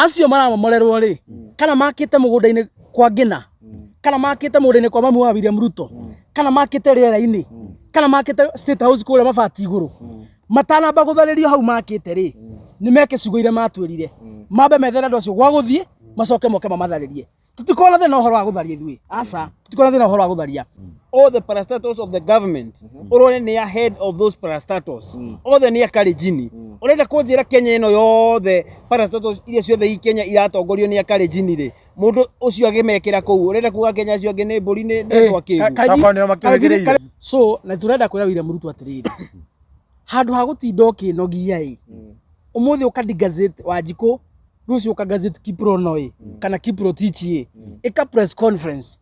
Acio maramomorerwo rĩ, kana makĩte mũgũnda-inĩ kwa Ngĩna, kana makĩte mũgũnda-inĩ kwa mamu wa William Ruto, kana makĩte rĩera-inĩ, kana makĩte State House kũrĩa mabati igũrũ, matanamba gũtharĩrio hau makĩte rĩ, nĩ meke ciugo iria matwĩrire, mambe methere andũ acio gwa gũthiĩ, macoke moke mamatharĩrie. Tũtikorwo na thĩna ũhoro wa gũtharia ithuĩ, aca, tũtikorwo na thĩna ũhoro wa gũtharia. All the parastatals of the government, urone nĩ a head of those parastatals othe nĩ a Kalenjin. Ũrenda kũnjĩra Kenya ĩno yothe, parastatals iria ciothe i Kenya iratongorio nĩ a Kalenjin rĩ, mũndũ ũcio agĩmekĩra kũu, ũrenda kuga Kenya acio angĩ nĩ mbũri, nĩ andũ akĩgu? Tokorwo nĩo makĩhũthĩrĩire. So na turenda kwĩra William Ruto atĩrĩrĩ, handũ ha gũtinda ũkĩnogia ĩ, ũmũthĩ ũka gazette Wanjikũ, rũciũ ũka gazette Kiprono ĩ, kana Kiprotich ĩ, ĩka press conference,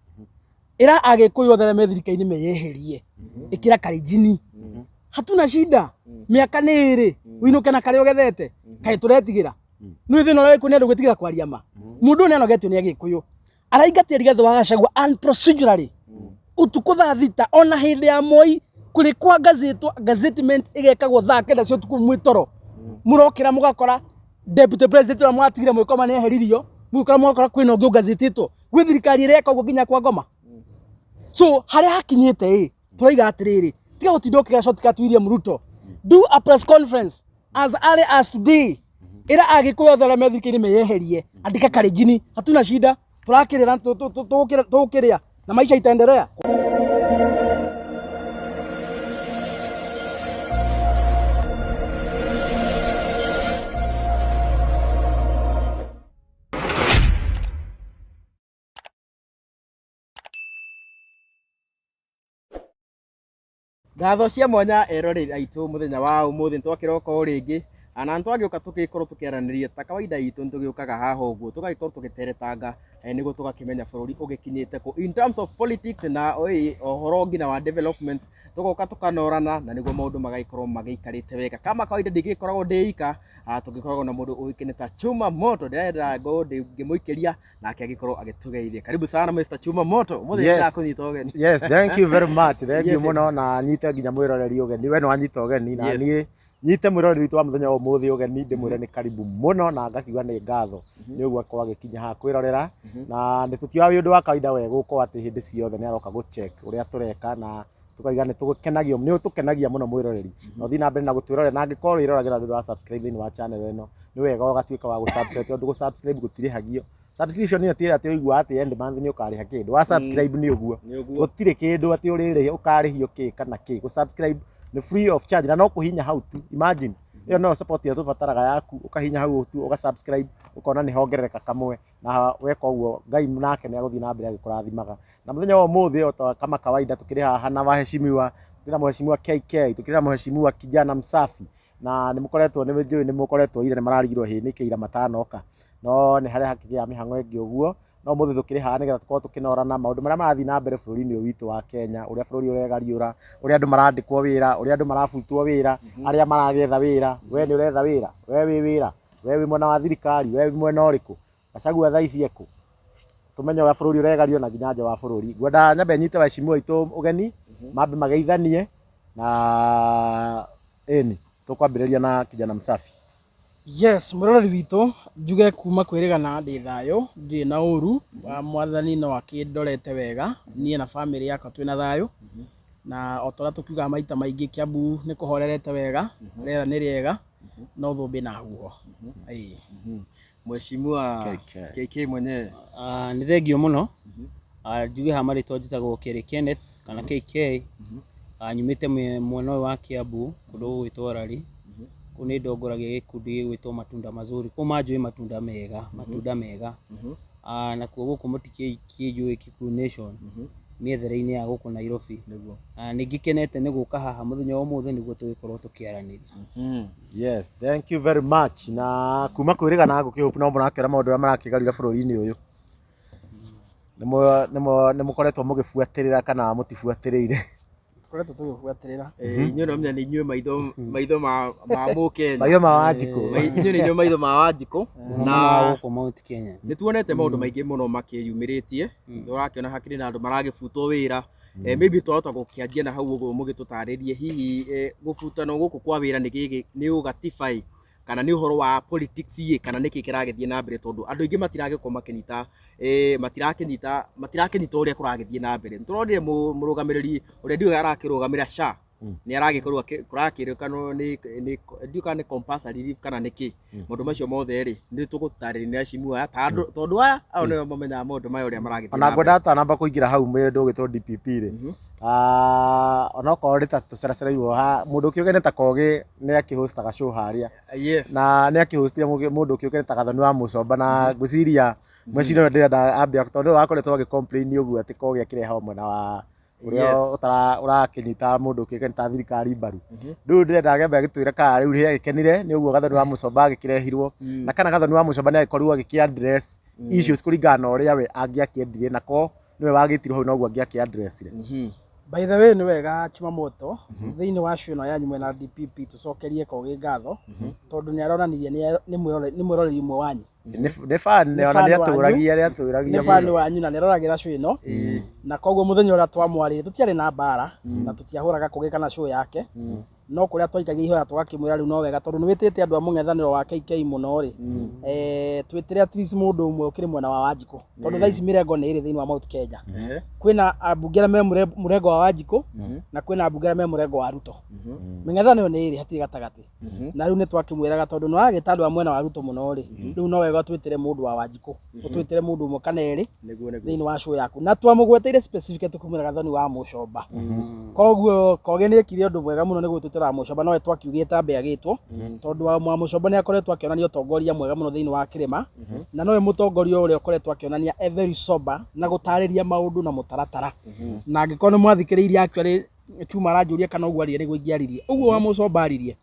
ĩra Agĩkũyũ othe arĩa me thirikari-inĩ meyeherie, ĩkĩra Kalenjin. Hatuna shida, mĩaka nĩ ĩrĩ, ũinũke na karĩa ũgethete, kaĩ tũretigĩra? Nĩ thĩna ũrĩa wĩkuo nĩ andũ gwĩtigĩra kwaria ma. Mũndũ ũyũ nĩ anogetio nĩ Agĩkũyũ, araingatia Rigathĩ wa Gachagua unprocedurally ũtukũ thaa 6, ona hĩndĩ ya Moi kũrĩ kwa gazetwo, gazettement ĩgekagwo thaa 9 cia ũtukũ mwĩ toro. Mũrokĩra mũgakora deputy president ũrĩa mwatigire mwĩkoma nĩ eheririo, mũgĩkora mũgakora kwĩna ũngĩ ũgazetĩtwo gwĩ thirikari ĩreka ũguo nginya kwa ngoma. So harĩa hakinyĩte ĩ, tũraiga atĩrĩrĩ, tiga gũtinda ũkĩgera shortcut. William Ruto, do a press conference as early as today, ĩra Agĩkũyũ othe arĩa me thirikari-inĩ meyeherie, andĩka Kalenjin. Hatuna shida, turakĩrĩra tũgũkĩrĩa na maisha itaendelea. Ngatho cia mwanya eroreri aitũ, mũthenya wa ũmũthĩ nĩtwakĩroka o rĩngĩ na nĩtwagĩũka tũgĩkorwo tũkĩaranĩria ta kawaida itũ. Nĩtũgĩũkaga haha ũguo tũgagĩkorwo tũgĩteretanga nĩguo tũgakĩmenya bũrũri ũgĩkinyĩte kũ in terms of politics na ũhoro nginya wa development, tũgoka tũkanorana na nĩguo maũndũ magagĩkorwo magĩikarĩte wega. Kama kawaida ndingĩgĩkoragwo ndĩ ika, tũgĩkoragwo na mũndũ ũĩkaine ta Chuma Moto. Ndĩrenda ngorwo ngĩmũikĩria nake agĩkorwo agĩtũgeithia. Karibu sana Mr. Chuma Moto, ũmũthĩ nĩndakũnyita ũgeni. Yes, thank you very much. Thank you mũno, na nyite nginya mwĩroreri ũgeni. We nĩ wanyita ũgeni na niĩ nyite mwĩroreri witũ wa mũthenya wa ũmũthĩ ũgeni, ndĩmwĩre nĩ karibu mũno na ngakiuga nĩ ngatho nĩ ũguo akorwo agĩkinya haha kwĩrorera, na nĩ tũtiũĩ wĩ ũndũ wa kawaida we gũkorwo atĩ hĩndĩ ciothe nĩ aroka gũ-check ũrĩa tũreka, na tukaiga nĩ tũkenagio, nĩ ũtũkenagia mũno mwĩroreri, na ũthiĩ na mbere na gũtwĩrorera. Na angĩkorwo wĩroragĩra thutha wa subscribe thĩinĩ wa channel ĩno, nĩ wega ũgatuĩka wa gũ-subscribe, tondũ gũ-subscribe gũtirĩhagio. Subscription ĩyo ti atĩ ũigua atĩ end month nĩ ũkarĩha kĩndũ wa subscribe, nĩ ũguo. Nĩ ũguo. Gũtirĩ kĩndũ atĩ ũrĩrĩha ũkarĩhio kĩ kana kĩ. Gũ subscribe nĩ free of charge na no kũhinya hau tu. Imagine, ĩyo no support ĩrĩa tũbataraga yaku, ũkahinya hau tu ũga subscribe, ũkona nĩ hongerereka kamwe, na weka ũguo Ngai nake nĩ agũthiĩ na mbere agĩkũrathimaga. Na mũthenya wa ũmũthĩ, o ta kama kawaida, tũkĩrĩ haha na waheshimiwa, tũkĩrĩ na mheshimiwa KK, tũkĩrĩ na mheshimiwa Kijana Msafi, na nĩ mũkoretwo, nĩ njũĩ nĩ mũkoretwo ira nĩ mararigirwo hĩ nĩkĩ ira matanoka, no nĩ harĩa hakĩgĩa mĩhang'o ĩngĩ ũguo. No ũmũthĩ tũkĩrĩ haha nĩgetha tũkorwo tũkĩnorana maũndũ marĩa marathiĩ na mbere bũrũri-inĩ ũyũ witũ wa Kenya, ũrĩa bũrũri ũregariũra, ũrĩa andũ marandĩkwo wĩra, ũrĩa andũ marabutwo wĩra, arĩa maragetha wĩra. We nĩ ũretha wĩra? We wĩ wĩra? We wĩ mwena wa thirikari? We wĩ mwena ũrĩkũ? Gachagua thaa ici ekũ? Tũmenye ũrĩa bũrũri ũregario na nginya nja wa bũrũri. Ngwenda nyambe nyite waheshimiwa aitũ ũgeni, mambe mageithanie na ĩni tũkwambĩrĩria na Kijana Msafi. Yes, mwĩroreri witũ, njuge kuma kwĩrĩgana ndĩ thayũ, ndirĩ na ũru wa mwathani, no akĩndorete wega niĩ na bamĩrĩ yakwa twĩna thayũ, na o ta ũrĩa tũkiugaga maita maingĩ, Kiambu nĩ kũhorerete wega, rĩera nĩ rĩega, no thũmbĩ na huho. Ĩĩ. Mheshimiwa KK. KK mwenyewe. Ah, nĩ thengio mũno. Ah, njuge ha marĩtwa njĩtagwo Kerĩ Kenneth kana KK. Ah, nyumĩte mwena ũyũ wa Kiambu, kũndũ gũgwĩtwo Rari. Kũu nĩ ndongoragia gĩkundi gĩgwĩtwo Matunda Mazuri. Kũu manjũĩ matunda mega, matunda mega. Ah, nakuo gũkũ mũtikĩnjũĩ Kikuyu Nation, mĩethere-inĩ ya gũkũ Nairobi. Ah, nĩ ngĩkenete nĩ gũka haha mũthenya wa ũmũthĩ nĩguo tũgĩkorwo tũkĩaranĩria. Yes, thank you very much. Na kuma kwĩrĩgana ngũkĩhope no mũrakĩona maũndũ ũrĩa marakĩgarũra bũrũri-inĩ ũyũ. Nĩ mũkoretwo mũgĩbuatĩrĩra kana mũtibuatĩrĩire? Tũkoretwo tũgĩbuatĩrĩra. Inyuĩ no menya nĩ inyuĩ maitho ma mũkenya. Maitho ma Wanjikũ. Inyuĩ nĩ inyuĩ maitho ma Wanjikũ. Na Na gũkũ Mount Kenya. Nĩ tuonete maũndũ maingĩ mũno makĩyumĩrĩtie, tũrakĩona hakĩrĩ na andũ maragĩbutwo wĩra. Maybe twahota gũkĩanjia na hau ũguo mũgĩtũtarĩrie hihi gũbutano gũkũ kwa wĩra nĩ gĩgĩ nĩ ũgatibai. Kana nĩ ũhoro wa politics ĩ, kana nĩkĩ kĩragĩthiĩ na mbere, tondũ andũ aingĩ matiragĩkorwo makĩnyita, matirakĩnyita matirakĩnyita ũrĩa kũragĩthiĩ na mbere. Nĩtũronire mũrũgamĩrĩri ũrĩa ndiũĩ arakĩrũgamĩrĩra SHA nĩ aragĩkorwo kũrakĩrĩkanwo nĩ ndiũĩ kana nĩ compulsory leave kana nĩ kĩ. Maũndũ macio mothe rĩ, nĩ tũgũtarĩria nĩ acimu aya, tondũ aya aya nĩo mamenyaga maũndũ maya ũrĩa maragĩthiĩ Ona na mbere. Ngwenda atanamba kũingĩra hau mũndũ ũgĩtwo DPP rĩ, onokorwo nĩ ta tũceracereirwo ha mũndũ ũkĩũgene ta Kogi nĩ akĩhostaga show harĩa. Na nĩ akĩhostire mũndũ ũkĩũgene ta Gathoni wa Mũcomba, na ngwĩciria mweciria ũyũ ndĩrenda ambia tondũ nĩwe wakoretwo agĩ complain ũguo atĩ Kogi akĩreha mwena wa ũrĩa ũtara ũrakĩnyita mũndũ ũkĩũgene ta thirikari mbaru. Rĩu ndĩrenda agembe agĩtwĩra kana rĩu nĩ agĩkenire nĩ ũguo Gathoni wa Mũcomba agĩkĩrehirwo, na kana Gathoni wa Mũcomba nĩ agĩkorirwo agĩkĩ address issues kũringana na ũrĩa we angĩakĩendire, na ko nĩwe wagĩtirwo hau noguo angĩakĩ addressire. By the way, nĩ wega Chumamoto thĩinĩ wa show ĩno yanyu mwena DPP tũcokerie Kogi ngatho, tondũ nĩ aronanirie nĩ mwĩroreri ũmwe wanyu. Nĩ fan Nĩ ona fan nĩ wanyu. atũragia, nĩ atũragia Nĩ fan mũno. wanyu na nĩ aroragĩra show ĩno, na koguo mũthenya ũrĩa twamwarĩrie tũtiarĩ na mbara na tũtiahũraga Kogi kana show yake, no kũrĩa twaikagia ihoya tũgakĩmwĩra rĩu no wega tondũ nĩ wĩtĩte andũ a mũng'ethanĩro wa KK mũno rĩ, twĩtĩre at least mũndũ ũmwe ũkĩrĩ mwena wa Wanjikũ, tondũ thaa ici mĩrengo nĩ ĩrĩ thĩinĩ wa Mount Kenya. Kwĩna ambunge arĩa me mũrengo wa Wanjikũ na kwĩna ambunge arĩa me mũrengo wa Ruto. Mĩng'ethanĩro nĩ ĩrĩ, hatirĩ gatagatĩ. Na rĩu nĩ twakĩmwĩraga tondũ nĩ wagĩta andũ a mwena wa Ruto mũno rĩ, rĩu no wega ũtwĩtĩre mũndũ wa Wanjikũ, ũtwĩtĩre mũndũ ũmwe kana erĩ thĩinĩ wa show yaku, na twamũgweteire specific tũkĩmwĩra Gathoni wa Mũcomba. Koguo Kogi nĩ ekire ũndũ mwega mũno nĩ gwĩtwĩtĩra wa Mũcomba, nowe twakiugĩte ambe agĩtwo, tondũ wa Mũcomba nĩ akoretwo akĩonania ũtongoria mwega mũno thĩinĩ wa kĩrĩma, na nowe mũtongoria ũrĩa ũkoretwo akĩonania e very sober na gũtarĩria maũndũ na mũtaratara. Na angĩkorwo nĩ mwathikĩrĩirie, actually Chuma aranjũria kana ũguo aririe nĩguo ingĩaririe, ũguo wa Mũcomba aririe,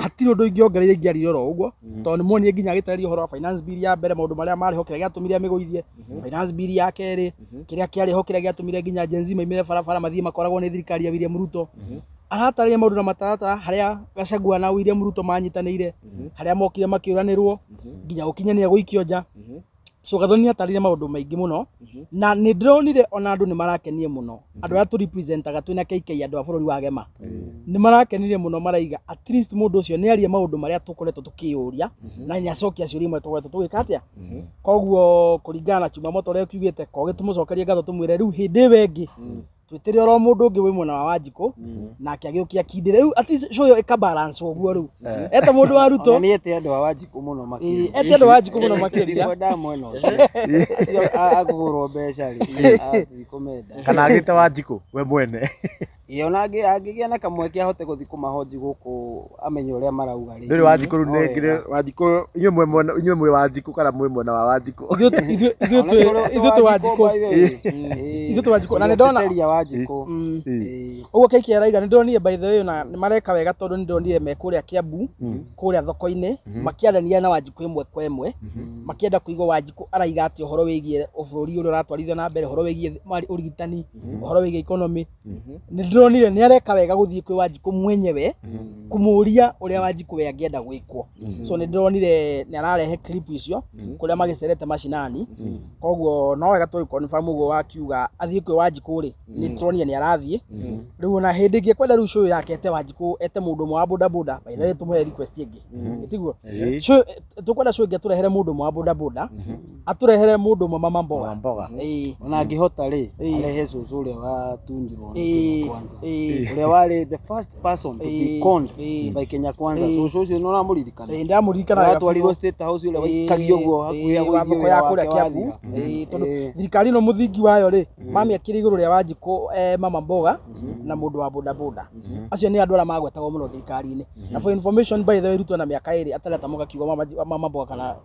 hatirĩ ũndũ ingĩongereire, ingĩaririe oro ũguo, tondũ nĩ muonire nginya agĩtarĩria ũhoro wa finance bill ya mbere, maũndũ marĩa marĩ ho, kĩrĩa gĩatũmire amĩgũithie, finance bill ya kerĩ, kĩrĩa kĩarĩ ho, kĩrĩa gĩatũmire nginya Gen Z maimĩre barabara mathiĩ makoragwo nĩ thirikari ya William Ruto. Aratarĩria maũndũ na mataratara, harĩa Gachagua na William Ruto manyitanĩire, harĩa mokire makĩũranĩrwo nginya gũkinyania gũikio nja. So Gathoni nĩ atarĩria maũndũ maingĩ mũno, na nĩ ndĩronire ona andũ nĩ marakenire mũno, andũ arĩa tũrepresentaga twĩna KK, andũ a bũrũri wa Gema nĩ marakenire mũno, maraiga at least mũndũ ũcio nĩ arie maũndũ marĩa tũkoretwo tũkĩyũria na nĩ acokia ciũria imwe tũkoretwo tũgĩka atĩa. Koguo kũringana na Chumamoto ũrĩa ũkiugĩte, Kogi tũmũcokerie ngatho, tũmwĩre rĩu hĩndĩ ĩyo ĩngĩ twĩtĩre oro mũndũ ũngĩ wĩ mwena wa Wanjikũ nake agĩũke akindĩre, rĩu at least show ĩyo ĩkabalance ũguo, rĩu eta mũndũ wa Ruto. Ona nĩ ete andũ a Wanjikũ mũno makĩria. Ete andũ a Wanjikũ mũno makĩria. Ndikwendaga mwena ũcio. Acio akũgũrwo mbeca rĩ, atikũmenda. Kana agĩte Wanjikũ we mwene. Ĩ, ona angĩgĩa na kamweke ahote gũthiĩ kũmahonji gũkũ amenye ũrĩa marauga rĩ. Ndũrĩ Wanjikũ rĩu No nĩ wega. ngĩrĩ Wanjikũ, inyuĩ mwĩ mwena, inyuĩ mwĩ Wanjikũ kana mwĩ mwena wa Wanjikũ? Ithuĩ Ona ithuĩ twĩ Wanjikũ. by the way. Ĩ, Ithuĩ twĩ Wanjikũ. Na nĩ ndona Teteria Wanjikũ. Ĩ. Ũguo KK araiga, nĩ ndonire by the way na nĩ mareka wega, tondũ nĩ ndonire me kũrĩa Kiambu, kũrĩa thoko-inĩ, makĩaranĩria na Wanjikũ ĩmwe kwa ĩmwe, makĩenda kũigua Wanjikũ araiga atĩ ũhoro wĩgiĩ bũrũri ũrĩa ũratwarithio na mbere, ũhoro wĩgiĩ ũrigitani, ũhoro wĩgiĩ economy. Nĩ ndĩronire nĩ areka wega gũthiĩ kwĩ Wanjikũ mwenyewe kũmũria ũrĩa Wanjikũ we angĩenda gwĩkwo. So nĩ ndĩronire nĩ ararehe clip icio kũrĩa magĩcerete macinani, koguo no wega tũgĩ confirm ũguo wakiuga athiĩ kwĩ Wanjikũ rĩ, nĩ tũronire nĩ arathiĩ rĩu. Ona hĩndĩ ĩngĩ kwenda rĩu show yake ete Wanjikũ, ete mũndũ ũmwe wa boda boda. By the way, tũmũhe request ĩngĩ, ĩtiguo? Show tũkwenda, show ĩngĩ atũrehere mũndũ ũmwe wa boda boda, atũrehere mũndũ ũmwe mama mboga. Mama mboga. Ĩĩ. Ona angĩhota rĩ, arehe cũcũ ũrĩa watunjirwo nĩ Kenya Kwanza, ũrĩa warĩ the first person to be conned by Kenya Kwanza. Cũcũ ũcio nĩ ũramũririkana? Ĩĩ, ndamũririkana wega Watwarirwo biũ. State House, ũrĩa waikagio ũguo hakuhĩ wa agũithio thoko ya wĩra kũrĩa wake Kiambu. wathira. Ĩĩ, tondũ thirikari ĩno mũthingi wayo rĩ mamĩakire igũrũ rĩa Wanjikũ, mama mboga na mũndũ wa boda boda. Acio nĩ andũ arĩa magwetagwo mũno thirikari-inĩ. Na for information, by the way, Ruto na mĩaka 2 atarĩ kiugo mama mboga kana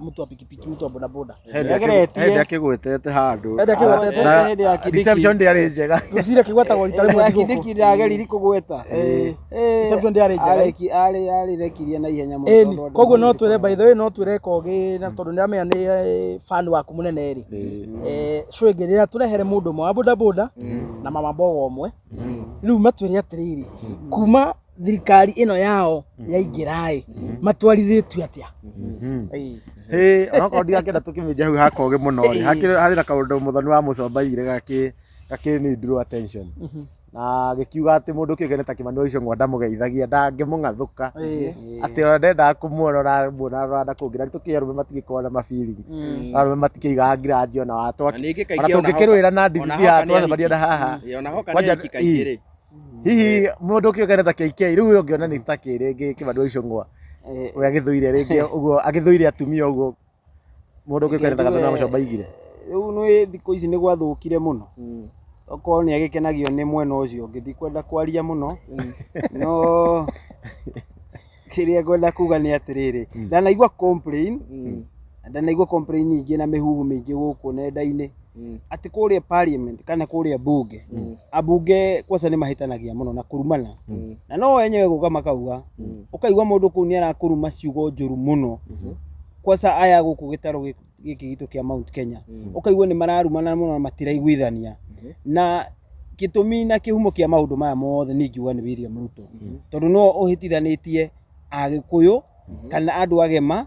mtu wa pikipiki, mtu wa boda boda. Hĩndĩ akĩgwetete handũ. Hĩndĩ akĩgwetete. Na Hĩndĩ ya Kindiki. reception ndĩarĩ njega. Ngwĩciria kĩgwetagwo rita rĩmwe thigũkũ. Kindiki ndageririe kũgweta. Reception ndĩarĩ njega. Arĩrekirie na ihenya mũno Ĩni, tondũ andũ koguo no nĩ twĩre, by the way, no twĩre Kogi, na tondũ nĩamenya nĩ fan waku mũnene rĩ, show ĩngĩ rĩrĩa tũrehere mũndũ ũmwe wa boda boda na mama mboga ũmwe, rĩu matwĩre atĩrĩrĩ, kuma thirikari ĩno yao yaingĩra ĩ, matwarithĩtio atĩa? Ĩĩ. Hĩ, onokorwo ndigakĩenda tũkĩmĩnja hau ha Kogi mũno rĩ, harĩ na kaũndũ Mũthoni wa Mũcomba aigire gakĩ Gakĩ draw attention na gĩkiuga atĩ mũndũ kĩũngane ta Kĩmani wa Icũng'wa ndamũgeithagia, ndangĩmũng'athũka, atĩ ona ndendaga kũmuona, ũramuona rũranda kũngĩ, na tũkĩ arũme matigĩkoragwo na ma feelings, arũme matikĩigaga grudge ona wa Na ningĩ kaingĩ ona ona tũngĩkĩrũĩra na ona DPP hoka haha nĩ twacemania na ahiki. haha. Ĩĩ, ona hoka nĩ Kwanja ahiki kaingĩ rĩ. Hihi mũndũ kĩũngane ta KK rĩu ũngĩona nĩ ta kĩ rĩngĩ Kĩmani wa Icũng'wa we agĩthũire rĩngĩ ũguo, agĩthũire atumia ũguo, mũndũ kĩũngane ta Gathoni wa Mũcomba aigire? Rĩu nĩ thikũ ici nĩ gwathũkire mũno. Okorwo nĩ agĩkenagio nĩ mwena ũcio ũngĩ, ndikwenda kwaria mũno, no kĩrĩa ngwenda kuga nĩ atĩrĩrĩ, ndanaigua complain, ndanaigua complain nyingĩ na mĩhuhu mĩingĩ gũkũ nenda-inĩ atĩ kũrĩa parliament kana kũrĩa bunge, ambunge kwanza nĩ mahĩtanagia mũno na kũrumana, na no enyewe gũka makauga, ũkaigua mũndũ kũu nĩ arakũruma ciugo njũru mũno, kwanza aya gũkũ gĩtarũ gĩkĩ gitũ kĩa Mount Kenya, ũkaigua nĩ mararumana mũno na matiraiguithania. Na gĩtũmi na kĩhumo kĩa maũndũ maya mothe niĩ ingiuga nĩ William Ruto, tondũ no ũhĩtithanĩtie Agĩkũyũ kana andũ agema,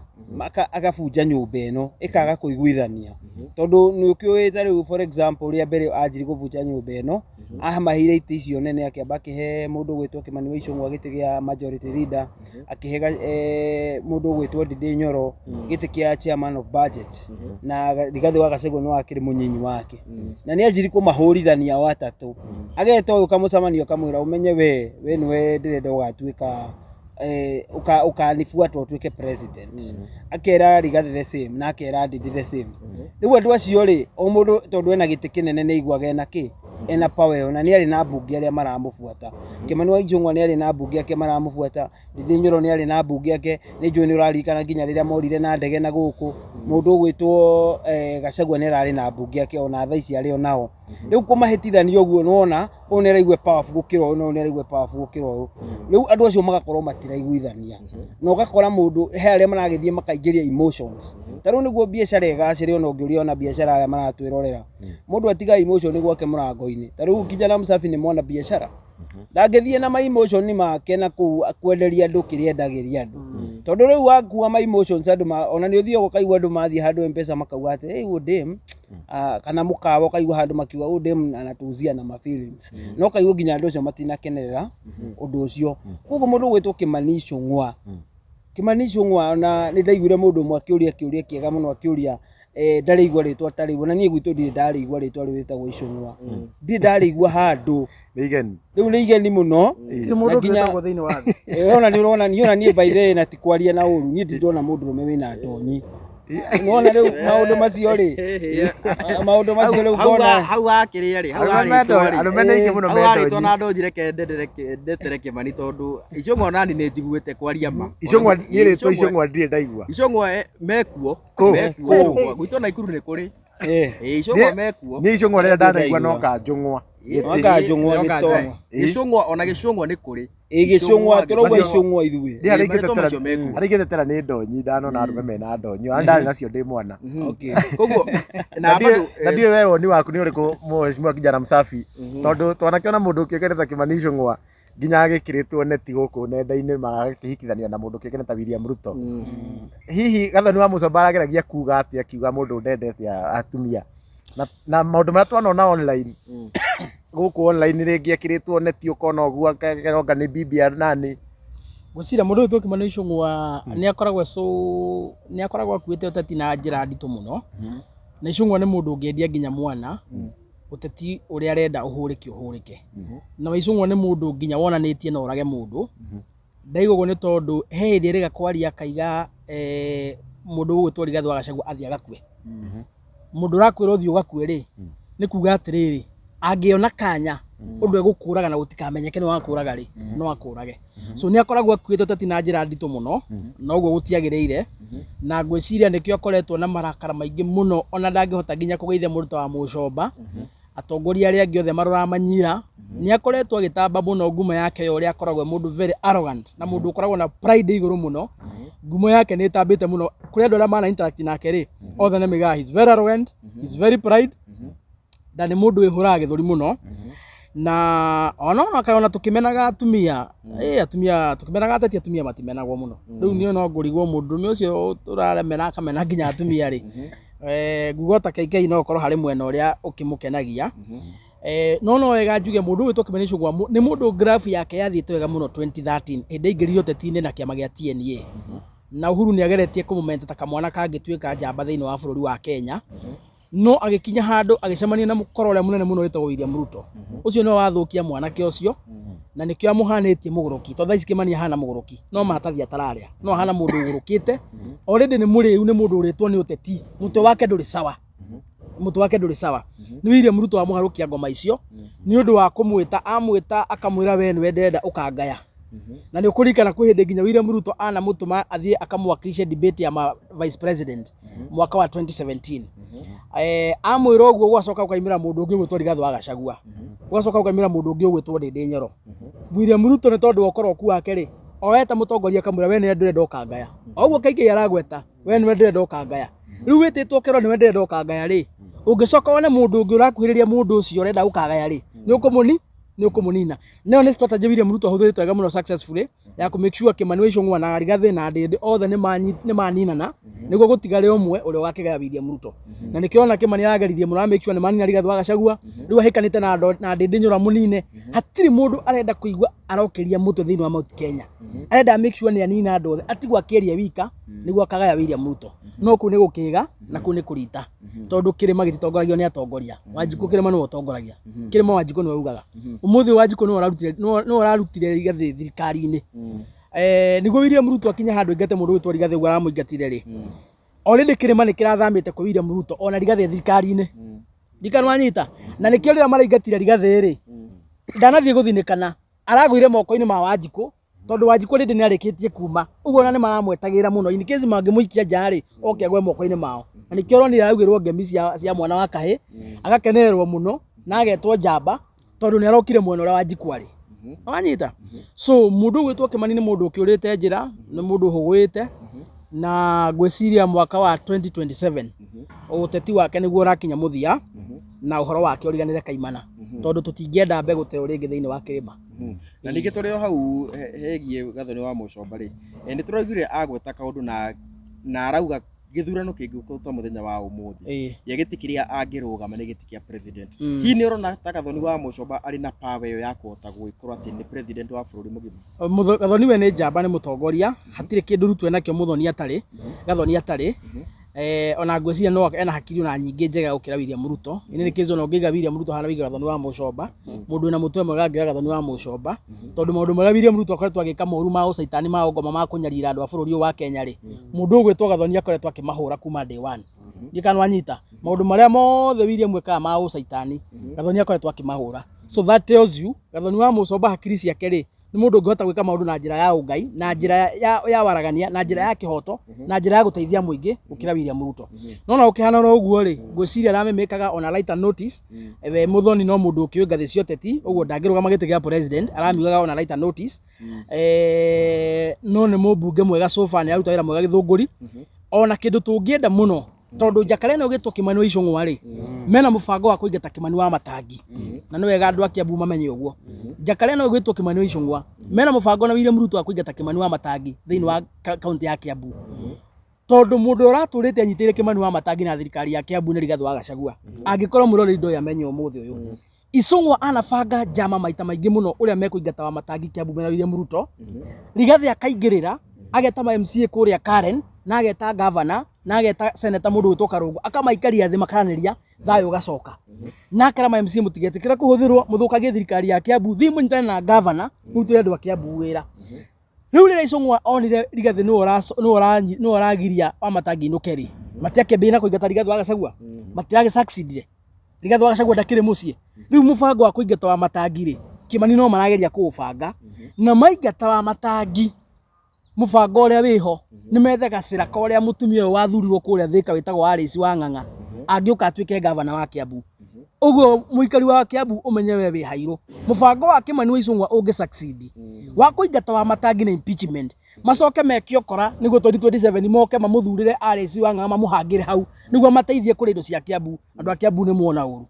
agabunja nyũmba ĩno ĩkaga kũiguithania, tondũ nĩ ũkĩũĩ ta rĩu for example rĩa mbere anjirie kũbunja nyũmba ĩno, amaheire itĩ icio nene, akĩamba akĩhe mũndũ ũgwĩtwo Kĩmani wa Icũng'wa gĩtĩ kĩa majority leader, akĩhe mũndũ ũgwĩtwo Ndindi Nyoro gĩtĩ kĩa chairman of budget, na Rigathĩ wa Gachagua nĩ wakĩrĩ mũnyinyi wake, na nĩ anjirie kũmahũrithania o atatũ. Ageta ũyũ kamũcemanio akamwĩra, ũmenye we nĩwe ndĩrenda ũgatuĩka ũkanibuata ũtuĩke president. Akera Rigathĩ the same na akera Ndindi the same. Rĩu andũ acio rĩ, o mũndũ tondũ ena gĩtĩ kĩnene nĩ aiguaga ena kĩ ena power ĩyo, na nĩ arĩ na mbunge arĩa maramũbuata. Kĩmani wa Icũng'wa nĩ arĩ na mbunge ake maramũbuata, Ndindi Nyoro nĩ arĩ na mbunge ake. Nĩ njũĩ nĩ ũraririkana nginya rĩrĩa morire na ndege na gũkũ, mũndũ ũgwĩtwo Gachagua nĩ ararĩ na mbunge ake, ona thaa ici arĩ o nao. Rĩu kũmahĩtithania ũguo, nĩwona ũyũ nĩ araigua powerful gũkĩra ũyũ na ũyũ nĩ araigua powerful gũkĩra ũyũ, rĩu andũ acio magakorwo matiraiguithania, na ũgakora mũndũ he arĩa maragĩthiĩ makaingĩria emotions. Ta rĩu nĩguo biacara ĩgacĩre, ona ũngĩũria ona biacara arĩa maratwĩrorera, mũndũ atiga emotion gwake mũrango-inĩ. Ta rĩu kijana Msafi nĩ mwana biacara, ndangĩthiĩ na ma emotion make na kũu kwenderia andũ kĩrĩa endagĩria andũ, tondũ rĩu wakua ma emotions andũ ona nĩ ũthiaga ũkaigua andũ mathiĩ handũ M-Pesa makauga atĩ hey, huyu dem, kana mũkawa ũkaigua handũ makiuga huyu dem anatuuzia na ma feelings, na ũkaigua nginya andũ acio matinakenerera ũndũ ũcio. Koguo mũndũ ũgwĩtwo Kĩmani Icũng'wa, Kĩmani Icũng'wa, ona nĩ ndaiguire mũndũ ũmwe akĩũria kĩũria kĩega mũno, akĩũria ndarĩigua rĩtwa ta rĩu. Ona niĩ gwitũ ndirĩ ndarĩigua rĩtwa rĩu rĩtagwo Icũng'wa, ndirĩ ndarĩigua handũ. Nĩ igeni. Rĩu nĩ igeni mũno. Ti mũndũ Na nginya- ũngĩ wĩtagwo thĩinĩ wa thĩ. Ona nĩ ũrona niĩ, ona niĩ by the way, na ti kwaria na ũru, niĩ ndirĩ ndona mũndũrũme wĩna ndonyi. Nĩwona rĩu maũndũ macio rĩ, maũndũ macio rĩu ngona Hau hakĩrĩa rĩ, hau Arũme harĩtwo rĩ, arũme nĩ aingĩ mũno hau harĩtwo mendonyi. na ndonyi, reke ndetere Kĩmani, tondũ Icũng'wa nani nĩ njiguĩte kwaria ma. Icũng'wa niĩ rĩtwa Icũng'wa ndirĩ ndaigua. Icũng'wa mekuo. Kũ? Mekuo Icũng'wa gwitũ Naikuru nĩ kũrĩ. Icũng'wa mekuo. Niĩ Icũng'wa rĩrĩa ndanaigua no kanjũng'wa. No kanjũng'wa gĩtono. Gĩcũng'wa, ona gĩcũng'wa nĩ kũrĩ. Ĩ, gĩcũng'wa tũrauga Gĩcũng'wa. icũng'wa ithuĩ. Niĩ harĩa Marĩtwa ingĩtetera macio mekuo. harĩa ingĩtetera nĩ ndonyi, ndanona arũme mena ndonyi, ona ndarĩ nacio ndĩ mwana. Koguo Na na bado na ndiũĩ we woni waku nĩ ũrĩkũ, mheshimiwa kijana Msafi, tondũ twanakĩona mũndũ ũkĩũkene ta Kĩmani Icũng'wa nginya agĩkĩrĩtwo neti gũkũ nenda-inĩ magakĩhikithanio na mũndũ ũkĩũkene ta William Ruto. Hihi Gathoni wa Mũcomba arageragia kuga atĩa akiuga mũndũ ndendete atumia, na maũndũ marĩa twanona online gũkũ online, rĩngĩ ekĩrĩtwo neti ũkona ũguo akeronga nĩ bibi ya nani? Ngwĩciria mũndũ ũyũ Kĩmani Icũng'wa nĩ akoragwo so nĩ akoragwo akuĩte ũteti na njĩra nditũ mũno, na Icũng'wa nĩ mũndũ ũngĩendia nginya mwana ũteti ũrĩa arenda ũhũrĩke ũhũrĩke. Na Icũng'wa nĩ mũndũ nginya wonanĩtie no ũrage mũndũ. Ndaiga ũguo nĩ tondũ he hĩndĩ ĩrĩga kwaria akaiga mũndũ ũgwĩtwo Rigathĩ wa Gachagua athiĩ agakue. Mũndũ ũrakwĩra ũthiĩ ũgakue rĩ, nĩ kuga atĩrĩrĩ, angĩona kanya ũndũ egũkũraga na gũtikamenyeke nĩ wakũraga rĩ, no akũrage. So nĩ akoragwo akuĩte ũteti na njĩra nditũ mũno, na ũguo gũtiagĩrĩire, na ngwĩciria nĩkĩo akoretwo na marakara maingĩ mũno, ona ndangĩhota nginya kũgeithia mũndũ ta wa Mũcomba. Atongoria arĩa angĩ othe maroraga manyira. Nĩ akoretwo agĩtamba mũno ngumo yake ya ũrĩa akoragwo e mũndũ very arrogant na mũndũ ũkoragwo na pride igũrũ mũno. Ngumo yake nĩ ĩtambĩte mũno kũrĩ andũ arĩa mana interact nake rĩ, othe nĩ maugaga he's very arrogant, he's very pride, na nĩ mũndũ wĩhũraga gĩthũri mũno. Na ona ona tũkĩmenaga atumia, atumia tũkĩmenaga ateti, atumia matimenagwo mũno. Rĩu niĩ no ngũrigwo mũndũrũme ũcio ũraremera akamena nginya atumia rĩ, nguga ta KK no ũkorwo harĩ mwena ũrĩa ũkĩmũkenagia. No no wega njuge mũndũ ũgwĩtwo Kimani Ichung'wa nĩ mũndũ graph yake yathiĩte wega mũno 2013 hĩndĩ aingĩrire ũteti-inĩ na kĩama gĩa TNA. Na Uhuru nĩ ageretie kũmũmenta ta kamwana kangĩtuĩka njamba thĩinĩ wa bũrũri wa Kenya. No agĩkinya handũ agĩcemania na mũkora ũrĩa mũnene mũno wĩtagwo William Ruto. Ũcio nĩwe wathũkia mwanake ũcio na nĩkĩo amũhanĩtie mũgũrũki. Tondũ thaa ici Kimani ahana mũgũrũki, no maratathi atararĩa, no ahana mũndũ ũgũrũkĩte. Already nĩ mũrĩu, nĩ mũndũ ũrĩtwo nĩ ũteti, mũtwe wake ndũrĩ sawa. Mũtwe wake ndũrĩ sawa. Nĩ William Ruto wamũharũkia ngoma icio nĩ ũndũ wa kũmwĩta, amwĩta akamwĩra we nĩwe ndĩrenda ũkangaya. Na nĩ ũkũririkana kwĩ hĩndĩ nginya William Ruto anamũtũma athiĩ akamwakilishe debate ya ma vice president mwaka wa 2017. Amwĩra ũguo gwacoka gũkaimĩra mũndũ ũngĩ ũgwĩtwo Rigathĩ wa Gachagua. Gwacoka gũkaimĩra mũndũ ũngĩ ũgwĩtwo Ndĩndĩ Nyoro. William Ruto nĩ tondũ wa ũkoroku wake rĩ, oete mũtongoria akamwĩra we nĩwe ndĩrenda ũkangaya. O ũguo KK aragweta, we nĩwe ndĩrenda ũkangaya. Rĩu wĩtĩtwo ũkerwo nĩwe ndĩrenda ũkangaya rĩ, ũngĩcoka wone mũndũ ũngĩ ũrakuhĩrĩria mũndũ ũcio ũrenda gũkagaya rĩ, nĩ ũkũmũni nĩ ũkũmũnina. Nayo nĩ strategy William Ruto ahũthĩrĩte wega mũno successfully ya kũ make sure Kimani wa Ichung'wa na Rigathĩ na Ndĩndĩ othe nĩ maninana nĩguo gũtigare ũmwe ũrĩa ũgakĩgaya William Ruto. Na nĩkĩo ona Kimani arageririe mũno make sure nĩ manina Rigathĩ wa Gachagua, rĩu ahĩkanĩte na Ndĩndĩ Nyoro amũnine. Hatirĩ mũndũ arenda kũigua arokĩria mũtwe thĩinĩ wa Mount Kenya. Arenda make sure nĩ anina andũ othe, atigwo akĩaria wika nĩguo akagaya William Ruto. No kũu nĩ gũkĩga na kũu nĩ kũrita. Tondũ kĩrĩma gĩtitongoragio nĩ atongoria. Wanjikũ kĩrĩma nĩwe ũtongoragia. Kĩrĩma Wanjikũ nĩwe ugaga. Ũmũthĩ Wanjikũ nĩwe ũrarutire nĩwe ũrarutire Rigathĩ thirikari-inĩ. Nĩguo William Ruto akinye handũ aingate mũndũ ũgwĩtwo Rigathĩ ũguo aramũingatire rĩ. Already kĩrĩma nĩ kĩrathamĩte kwĩ William Ruto ona Rigathĩ thirikari-inĩ. Ndikana wanyita. Na nĩkĩo rĩrĩa maraingatire Rigathĩ rĩ, ndanathiĩ gũthinĩkana, aragũire moko-inĩ ma Wanjikũ tondũ Wanjikũ rĩndĩ nĩ arĩkĩtie kuma. Ũguo ona nĩ maramwetagĩrĩra mũno in case mangĩmũikia nja rĩ, oke agwe moko-inĩ mao. Na nĩkĩo ũronire araugĩrwo ngemi cia mwana wa kahĩ, agakenererwo mũno na agetwo njamba tondũ nĩ arokire mwena ũrĩa Wanjikũ arĩ. Wanyita? So mũndũ ũgwĩtwo Kimani nĩ mũndũ ũkĩũrĩte njĩra, nĩ mũndũ ũhũgũĩte na ngwĩciria mwaka wa 2027 ũteti wake nĩguo ũrakinya mũthia na ũhoro wake ũriganĩre kaimana tondũ tũtingĩenda mbegũ ta ĩyo rĩngĩ thĩinĩ wa kĩrĩma. Na ningĩ tũrĩ o hau hegiĩ Gathoni wa Mũcomba rĩ, nĩ tũraiguire agweta kaũndũ na arauga gĩthurano kĩngĩũka mũthenya wa ũmũthĩ, ye gĩtĩ kĩrĩa angĩrũgama nĩ gĩtĩ kĩa president. Hihi nĩ ũrona ta Gathoni wa Mũcomba arĩ na power ĩyo ya kũhota gũgĩkorwo atĩ nĩ president wa bũrũri mũgima? Gathoni we nĩ njamba, nĩ mũtongoria, hatirĩ kĩndũ Ruto enakĩo Mũthoni atarĩ, Gathoni atarĩ. Ona ngwĩciria no ena hakiri ona nyingĩ njega gũkĩra William Ruto. Ĩnĩ nĩ case ona ũngĩiga William Ruto hana wĩiga Gathoni wa Mũcomba, mũndũ wĩna mũtwe mwega angĩoya Gathoni wa Mũcomba, tondũ maũndũ marĩa William Ruto akoretwo agĩka moru ma ũcaitani ma ũngoma ma kũnyarira andũ a bũrũri ũyũ wa Kenya rĩ, mũndũ ũgwĩtwo Gathoni akoretwo akĩmahũra kuma day one. Ndiũĩ kana nĩwanyita. Maũndũ marĩa mothe William ekaga ma ũcaitani, Gathoni akoretwo akĩmahũra. So that tells you Gathoni wa Mũcomba hakiri ciake rĩ, nĩ mũndũ ũngĩhota gwĩka maũndũ na njĩra ya ũngai, na njĩra ya waragania, na njĩra ya kĩhoto, na njĩra ya gũteithia mũingĩ gũkĩra William Ruto. No na gũkĩhana oro ũguo rĩ, ngwĩciria aramĩmĩkaga on a lighter notice. We Mũthoni no mũndũ ũkĩũĩ ngathĩ cia ũteti, ũguo ndangĩrũgama gĩtĩ gĩa president, aramiugaga on a lighter notice. No nĩ mũmbunge mwega so far, nĩ aruta wĩra mwega Gĩthũngũri. Ona kĩndũ tũngĩenda mũno, tondũ njakara ĩno ĩgĩtwo Kimani wa Ichung'wa rĩ, mena mũbango wa kũingata Kimani wa Matangi. Na nĩ wega andũ a Kiambu mamenye ũguo. Njakara ĩno ĩgwĩtwo Kimani wa Ichung'wa, mena mũbango na William Ruto wa kũingata Kimani wa Matangi thĩinĩ wa kaunti ya Kiambu. Tondũ mũndũ ũrĩa ũratũrĩte anyitĩrĩire Kimani wa Matangi na thirikari ya Kiambu nĩ Rigathĩ wa Gachagua. Angĩkorwo mwĩroreri ndoĩ amenye ũmũthĩ ũyũ. Ichung'wa anabanga njama maita maingĩ mũno ũrĩa mekũingata wa Matangi Kiambu mena William Ruto. Rigathĩ akaingĩrĩra, ageta ma MCA kũrĩa Karen, na ageta governor, na ageta senator mũndũ ũgwĩtwo Karũngũ, akamaikaria thĩ makaranĩria, thayũ ũgacoka. Na akera ma MCA mũtigetĩkĩre kũhũthĩrwo, mũthũkagie thirikari ya Kiambu, thiĩ mũnyitane na governor, mũrutĩre andũ a Kiambu wĩra. Rĩu rĩrĩa Ichung'wa onire Rigathĩ nĩwe ũragiria Wamatangi ainũke rĩ, matiakĩambĩrĩria na kũingata Rigathĩ wa Gachagua, matiragĩ succeed-ire. Rigathĩ wa Gachagua ndakĩrĩ mũciĩ. Rĩu mũbango wa kũingata Wamatangi rĩ, Kimani no marageria kũũbanga, na maingata Wamatangi, mũbango ũrĩa wĩho, nĩ methe gacĩra ka ũrĩa mũtumia ũyũ wathurirwo kũrĩa Thĩka wĩtagwo Alice wa Ng'ang'a, angĩũka atuĩke gavana wa Kiambu. Ũguo mũikari wa Kiambu ũmenye we wĩ hairũ. Mũbango wa Kimani wa Ichung'wa ũngĩ succeed, wa kũingata Wamatangi na impeachment, macoke meke ũkora nĩguo 2027 moke mamũthurĩre Alice wa Ng'ang'a mamũhangĩre hau nĩguo amateithie kũrĩa indo cia Kiambu, andũ a Kiambu nĩ muona ũru.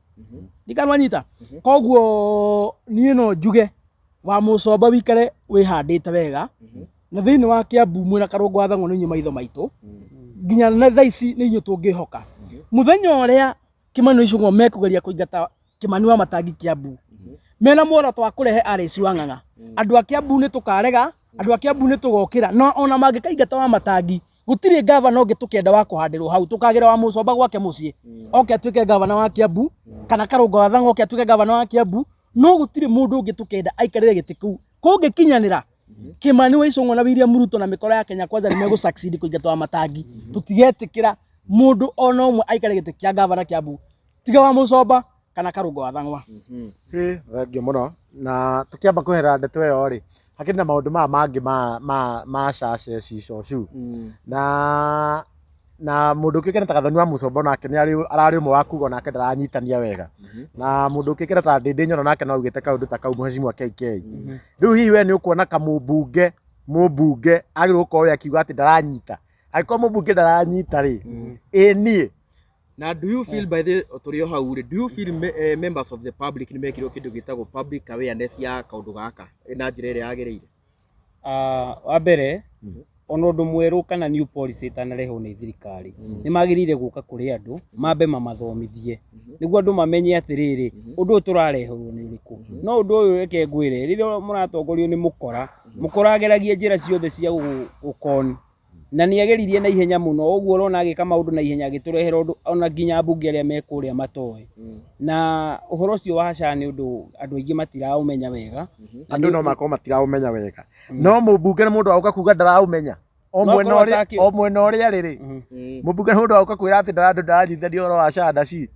Ndikanwanyita. Koguo niĩ no njuge wa Mũcomba wikare wĩhandĩte wega, na thĩinĩ wa Kiambu mwĩna Karũngũ wa Thang'wa nĩ inyuĩ maitho maitũ, nginya na thaa ici nĩ inyuĩ tũngĩhoka. Mũthenya ũrĩa Kimani na Ichung'wa mekũgeria kũingata Kimani wa Matangi Kiambu mena muoroto wa kurehe Alice Wang'ang'a. Andu a Kiambu ni tukarega, andu a Kiambu ni tugokira, no ona mangĩkaingata wa Matangi gũtirĩ gavana ũngĩ tũkenda wa kũhandĩrwo hau, tũkagĩra wa Mũcomba gwake mũciĩ oke atuĩke gavana wa Kiambu, kana Karũngo wa Thang'wa oke atuĩke gavana wa Kiambu, no gũtirĩ mũndũ ũngĩ tũkenda aikarĩre gĩtĩ kĩu. Kũngĩkinyanĩra Kimani wa Ichung'wa na William Ruto na mĩkora ya Kenya Kwanza nĩ megũ succeed kũingata wa Matangi, tũtigetĩkĩra mũndũ ona ũmwe aikare gĩtĩ kĩa gavana Kiambu tiga wa Mũcomba kana Karũngo wa Thang'wa. Thengiũ mũno. Na tũkĩamba kweherera ndeto ĩyo rĩ, hakĩrĩ na maũndũ maya mangĩ ma cace cicocu na mũndũ ũkĩkene ta Gathoni wa Mũcomba onake nĩ ararĩ ũmwe wa kuga onake ndaranyitania wega, na mũndũ ũkĩkene ta Ndĩndĩ Nyoro nake no augĩte kaũndũ ta kau, Mheshimiwa KK. Rĩu hihi we nĩ ũkuona ka mũmbunge agĩrĩirwo gũkorwo we akiuga atĩ ndaranyita? Angĩkorwo mũmbunge ndaranyita rĩ, ĩ niĩ Na do you feel, by the tũrĩ o hau rĩ, do you feel members of the public nĩ mekirwo kĩndũ gĩtagwo public awareness ya kaũndũ gaka na njĩra ĩrĩa yagĩrĩire? Wa mbere, ona ũndũ mwerũ kana new policy ĩtanarehwo nĩ thirikari, nĩ magĩrĩire gũka kũrĩ andũ mambe mamathomithie nĩguo andũ mamenye atĩrĩrĩ, ũndũ ũyũ tũrareherwo nĩ ũrĩkũ. No ũndũ ũyũ, reke ngwĩre, rĩrĩa mũratongorio nĩ mũkora, mũkora ageragia njĩra ciothe cia gũkon na nĩ ageririe na ihenya mũno, ũguo ũrona agĩka maũndũ na ihenya, agĩtũrehera ũndũ ona nginya ambunge arĩa me kũrĩa matoĩ. Na ũhoro ũcio wa SHA nĩ ũndũ andũ aingĩ matiraũmenya wega. Na Andũ no makorwo matiraũmenya wega, no mũmbunge nĩ mũndũ wa gũka kuga ndaraũmenya o No mwena korwo ũrĩa o mwena ũrĩa rĩrĩ, mũmbunge nĩ mũndũ wa gũka kwĩra atĩ andũ ndaranyitithania ũhoro wa SHA na SHI.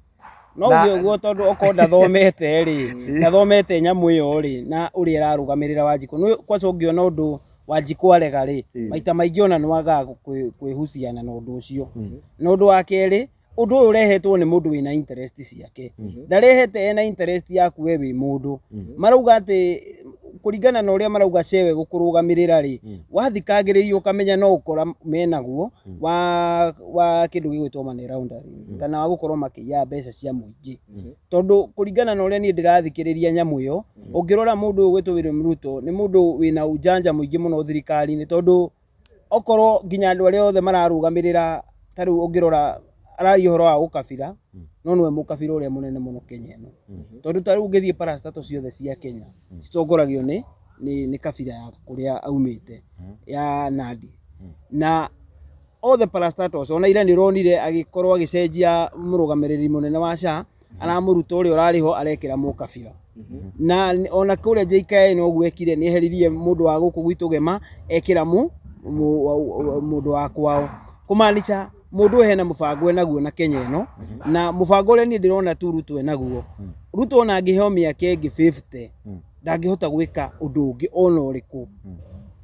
No uge ũguo tondũ okorwo ndathomete rĩ, ndathomete nyamũ ĩyo rĩ, na ũrĩa ĩrarũgamĩrĩra Wanjikũ nĩ kwaca ũngĩona ũndũ Wanjikũ arega rĩ, maita maingĩ ona nĩwagaga kwĩhuciana na ũndũ ũcio. Na ũndũ wa kerĩ, ũndũ ũyũ ũrehetwo nĩ mũndũ wĩna interest ciake, ndarehete ena interest yaku we wĩ mũndũ. Marauga atĩ kũringana na ũrĩa marauga cewe gũkũrũgamĩrĩra rĩ, wathikagĩrĩria ũkamenya no ũkora menaguo wa kĩndũ gĩgwĩtwo money laundering kana wa gũkorwo makĩiya mbeca cia mũingĩ, tondũ kũringana na ũrĩa niĩ ndĩrathikĩrĩria nyamũ ĩyo, ũngĩrora mũndũ ũyũ gwĩtwo William Ruto nĩ mũndũ wĩna ujanja mũingĩ mũno thirikari-inĩ, tondũ okorwo nginya andũ arĩa othe mararũgamĩrĩra, ta rĩu ũngĩrora araria ũhoro wa ũkabira, no nĩwe mũkabira ũrĩa mũnene mũno Kenya ĩno, tondũ ta rĩu ũngĩthiĩ parastatal ciothe cia Kenya citongoragio nĩ kabira ya kũrĩa aumĩte ya Nandi, na othe parastatals. Ona ira nĩ ũronire agĩkorwo agĩcenjia mũrũgamĩrĩri mũnene wa SHA, aramũruta ũrĩa ũrarĩ ho arekĩra mũkabira. Na ona kũrĩa JKIA noguo ekire, nĩ eheririe mũndũ wa gũkũ gwitũ Gema, ekĩra mũndũ wa kwao, kũmaanisha mũndũ ũyũ hena mũbango enaguo na Kenya ĩno. Na mũbango ũrĩa niĩ ndĩrona tu Ruto enaguo, Ruto ona angĩheo mĩaka ĩngĩ 50 ndangĩhota gwĩka ũndũ ũngĩ ona ũrĩkũ.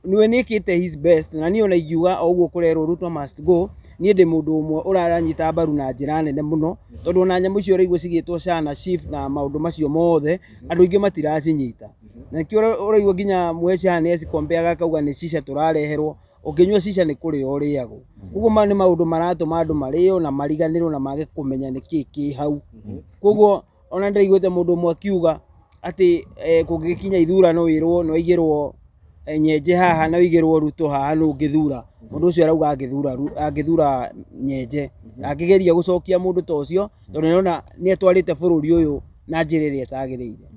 Niwe nĩkĩte his best, na niĩ ona ingiuga o ũguo kũrerwo Ruto must go, niĩ ndĩ mũndũ ũmwe ũraranyita mbaru na njĩra nene mũno, tondũ ona nyamũ icio ũraigua cigĩtwo SHA na SHIF na maũndũ macio mothe, andũ aingĩ matiracinyita. Na nĩkĩo ũraigua nginya mweca nĩ acikombeaga akauga nĩ shisha tũrareherwo. Ũngĩnyua shisha nĩ kũrĩo ũrĩagwo. Koguo maya nĩ maũndũ maratũma andũ marĩo na mariganĩrwo na mage kũmenya nĩkĩ kĩ hau. Koguo ona ndĩraiguĩte mũndũ ũmwe akiuga atĩ kũngĩgĩkinya ithurano wĩrwo nĩ waigĩrwo Nyenje haha na wĩigĩrwo Ruto haha, nũ ũngĩthura? Mũndũ ũcio arauga angĩthura Nyenje, angĩgeria gũcokia mũndũ ta ũcio, tondũ nĩarona nĩ atwarĩte bũrũri ũyũ na njĩra ĩrĩa ĩtagĩrĩire.